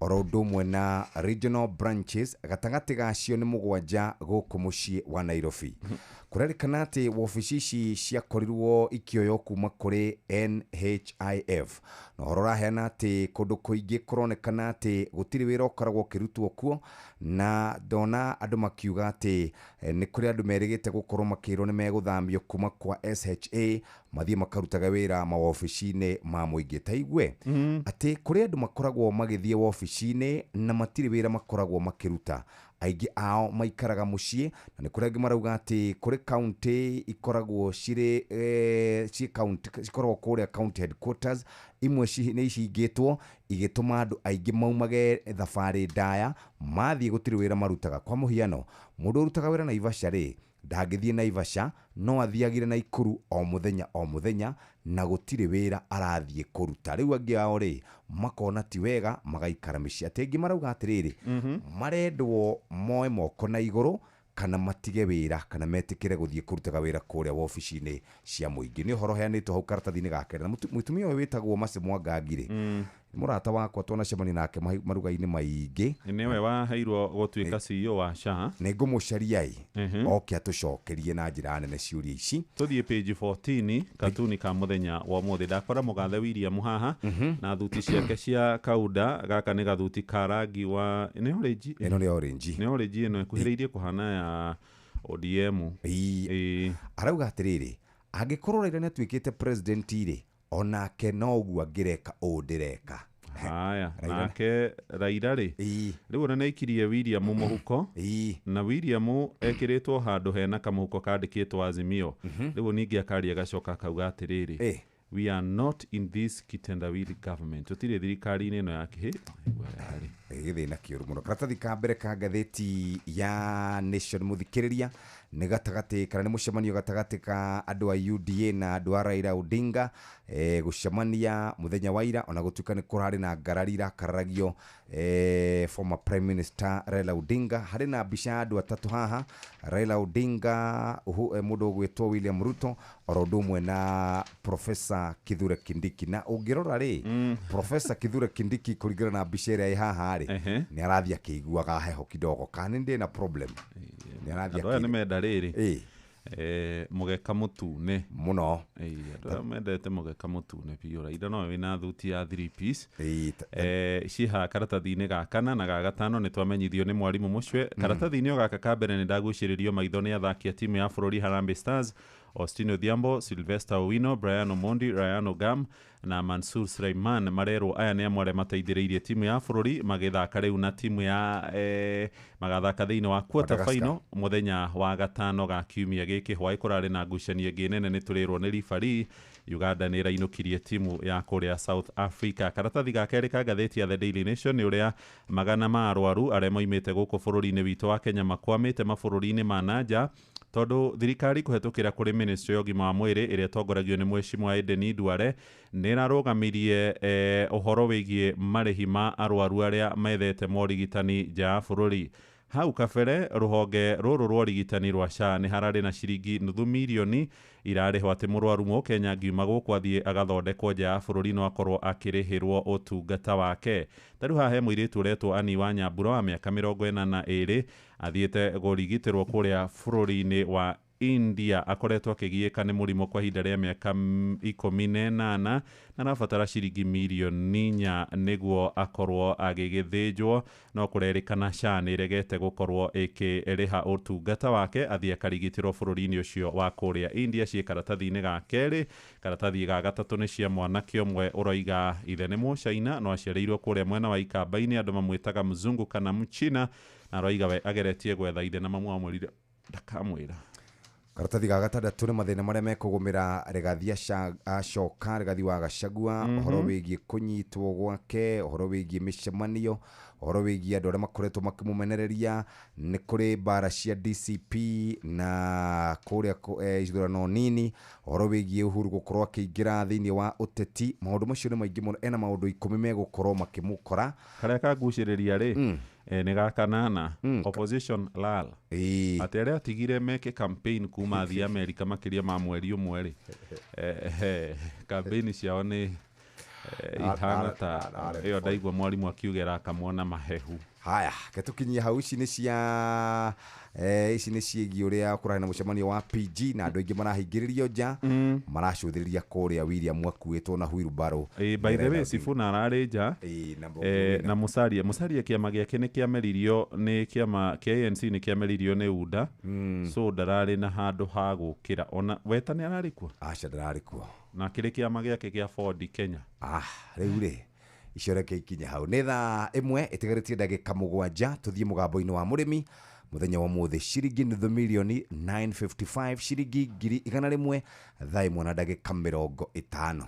oro ũndũ ũmwe na regional branches gatagatĩ gacio nĩ 7 gũkũ mũciĩ wa Nairobi. Kũrerĩkana atĩ wabici ici ciakorirwo ikĩoywo kuma kũrĩ NHIF na ũhoro ũraheana atĩ kũndũ kũingĩ kũronekana atĩ gũtirĩ wĩra ũkoragwo ũkĩrutwo kuo na ndona andũ makiuga atĩ nĩ kũrĩ andũ merĩgĩte gũkorwo makĩrwo nĩ megũthamio kuma kwa SHA mathiĩ makarutaga wĩra mawabici-inĩ ma mũingĩ. Ta igue atĩ kũrĩ andũ makoragwo magĩthiĩ wabici-inĩ na matirĩ wĩra makoragwo makĩruta, aingĩ ao maikaraga mũciĩ na nĩ kũrĩ angĩ marauga atĩ kũrĩ county ikoragwo cirĩ ci county cikoragwo kũrĩa county headquarters imwe nĩ icingĩtwo igĩtũma andũ aingĩ maumage thabarĩ ndaya mathiĩ gũtirĩ wĩra marutaga. Kwa mũhiano mũndũ ũrutaga wĩra Naivasha rĩ ndangĩthiĩ Naivasha no athiagire Naikuru o mũthenya o mũthenya na gũtirĩ wĩra arathiĩ kũruta. Rĩu angĩ ao rĩ makona ti wega magaikara mĩciĩ. Atĩ angĩ marauga atĩrĩrĩ marendwo moe moko na igũrũ kana matige wĩra kana metĩkĩre gũthiĩ kũrutaga wĩra kũrĩa wabici-inĩ cia mũingĩ. Nĩ ũhoro ũheanĩtwo hau karatathi-inĩ ga kerĩ. Na mũtumia ũyũ wĩtagwo Mercy Mwangangi rĩ nĩ mũrata wakwa twanacemania nake maruga-inĩ maingĩ. Nĩwe waheirwo gũtuĩka CEO wa SHA. Nĩ ngũmũcaria ĩ oke atũcokerie na njĩra nene ciũria ici. Tũthiĩ page 14 katuni ka mũthenya wa ũmũthĩ. Ndakora mũgathe William haha na thuti ciake cia kaunda. Gaka nĩ gathuti ka rangi wa nĩ orange. Ĩno nĩ orange. Nĩ orange ĩno ĩkuhĩrĩirie kũhana ya ODM. Arauga atĩrĩrĩ angĩkorwo Raila nĩatuĩkĩte president rĩ onake no ũguo angĩreka ũũ ndĩreka. Haya, nake Raila rĩ rĩu ona nĩaikirie William mũhuko na William ekĩrĩtwo handũ hena kamũhuko kandĩkĩtwo Azimio. Rĩu ningĩ akaria agacoka akauga atĩrĩrĩ we are not in this kitendawili government. Tũtirĩ thirikari-inĩ ĩno ya kĩhĩ. Gĩthĩna kĩũru mũno. Karatathi ka mbere ka ngathĩti ya Nation mũthikĩrĩria nĩ gatagatĩ kana nĩ mũcemanio gatagatĩ ka andũ a UDA na andũ a Raila Odinga gũcemania mũthenya wa ira ona gũtuĩka nĩ kũrarĩ na ngarari irakararagio former Prime Minister Raila Odinga. Harĩ na mbica ya andũ atatũ haha, Raila Odinga, mũndũ ũgwĩtwo William Ruto oro ũndũ ũmwe na Professor Kithure Kindiki. Na ũngĩrora rĩ Professor Kithure Kindiki kũringana na mbica ĩrĩa ĩ haha rĩ nĩ arathiĩ akĩiguaga heho kidogo kana nĩ ndĩ na problem. Nĩ arathiĩ andũ aya nĩ menda rĩrĩ mũgeka mũtune mũno. Andũ aya mendete mũgeka mũtune biũ. Raila no wĩna thuti ya 3 piece ciha karatathi-inĩ ga kana na ga gatano nĩ twamenyithio nĩ mwarimũ Mũcwe. Karatathi-inĩ o gaka ka mbere nĩ ndagucĩrĩrio maitho nĩ athaki a timu ya bũrũri Harambee Stars, Austin Odhiambo, Sylvester Owino, Brian Omondi, Ryan Ogam na Mansur Suleiman. Marerwo aya nĩ amwe arĩa mateithĩrĩirie timu ya bũrũri magĩthaka rĩu na timu ya magathaka thĩinĩ wa quarter final mũthenya wa gatano ga kiumia gĩkĩ. Hwaĩ kũrarĩ na ngucanio ĩngĩ nene nĩ tũrĩrwo nĩ referee. Uganda nĩ ĩrainũkirie timu ya kũrĩa South Africa. Karatathi ga kerĩ ka ngathĩti ya The Daily Nation nĩ ũrĩa magana ma arwaru arĩa moimĩte gũkũ bũrũri-inĩ witũ wa Kenya makwamĩte mabũrũri-inĩ ma nanja Tondũ thirikari kũhetũkĩra kũrĩ ministry ya ũgima wa mwĩrĩ ĩrĩa ĩtongoragio nĩ Mheshimiwa Aden Duale nĩ ĩrarũgamirie ũhoro wĩgiĩ marĩhi ma arwaru arĩa methete morigitani nja ya bũrũri. Hau kabere rũhonge rũrũ rwa ũrigitani rwa SHA nĩ hararĩ na ciringi nuthu mirioni irarĩhwo atĩ mũrwaru mũkenya angiuma gũkũ athiĩ agathondekwo nja ya bũrũri no akorwo akĩrĩhĩrwo ũtungata wake. Ta rĩu haha he mũirĩtu ũretwo Annie wa Nyambura wa mĩaka 42 athiĩte kũrigitĩrwo kũrĩa bũrũri-inĩ wa India, akoretwo akĩgiĩka nĩ mũrimũ kwa ihinda rĩa mĩaka 18 na arabatara ciringi mirioni 4 nĩguo akorwo agĩgĩthĩnjwo, no kũrerĩkana SHA nĩ ĩregete gũkorwo ĩkĩrĩha ũtungata wake athiĩ akarigitĩrwo bũrũri-inĩ ũcio wa kũrĩa India. Ciĩ karatathi-inĩ ga kerĩ. Karatathi ga gatatũ nĩ cia mwanake ũmwe ũroiga ithe nĩ Mũcaina no aciarĩirwo kũrĩa mwena wa Ikamba-inĩ, andũ mamwĩtaga mzungu kana mchina, na aroiga we ageretie gwetha ithe na mamu amwĩrire ndakamwĩra. Karatathi ga gatandatũ nĩ mathĩna marĩa mekũgũmĩra Rigathi acoka Rigathi wa Gachagua, ũhoro wĩgiĩ kũnyitwo gwake, ũhoro wĩgiĩ mĩcemanio, ũhoro wĩgiĩ andũ arĩa makoretwo makĩmũmenereria, nĩ kũrĩ mbara cia DCP na kũrĩa ithurano nini, ũhoro wĩgiĩ Uhuru gũkorwo akĩingĩra thĩinĩ wa ũteti. Maũndũ macio nĩ maingĩ mũno, ena maũndũ 10 megũkorwo makĩmũkora. Karĩa kagucĩrĩria rĩ nĩ ga kanana, opposition lal, atĩ arĩa atigire meke campaign kuma athiĩ Amerika makĩria ma mweri ũmwe rĩ, campaign ciao nĩ ihana ta ĩyo ndaigua mwarimũ akiuga ĩrakamwo mahehu. Haya, ketukinyia hau. Ici nĩ cia ici nĩ ciĩgiĩ ũrĩa kũrarĩ na mũcemanio wa PG na andũ aingĩ marahingĩrĩrio nja, maracũthĩrĩria kũrĩa William akuĩtwo na wheelbarrow. By the way, Sifuna ararĩ nja na Musalia. Musalia kĩama gĩake nĩ kĩameririo nĩ kĩama kĩa ANC, nĩ kĩameririo nĩ UDA, so ndararĩ na handũ ha gũkĩra. Ona Weta nĩ ararĩ kuo? Aca, ndararĩ kuo. Na kĩrĩ kĩama gĩake kĩa Ford Kenya. Rĩu rĩ icio reke ikinye hau. Nĩ thaa 1 ĩtigarĩtie ndagĩka 7 tũthiĩ mũgambo-inĩ wa mũrĩmi mũthenya wa ũmũthĩ. Ciringi nuthu mirioni 955, ciringi 100,000, thaa 1 na ndagĩka 50.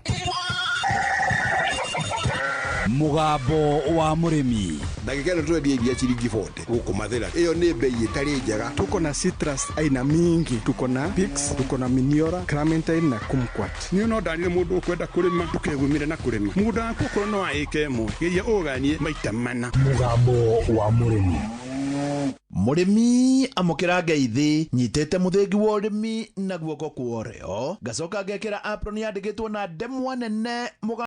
Mũgambo wa mũrĩmi. Ndagĩka ĩno tũrendia iria ciringi 40 gũkũ Mathĩra. Ĩyo nĩ bei ĩtarĩ njega. Tuko na citrus aina mingi, tuko na Pix, tuko na Miniora, Clementine na Kumquat. Niĩ no ndarire mũndũ ũkwenda kũrĩma ndũkegumire na kũrĩma. Mũgũnda waku okorwo no wa ĩka ĩmwe, geria ũganie maita mana. Mũgambo wa mũrĩmi. Mũrĩmi amũkĩra ngeithi, nyitĩte mũthĩgi wa ũrĩmi na guoko kwa ũrĩo, ngacoka ngekĩra apron yandĩkĩtwo na ndemwa nene.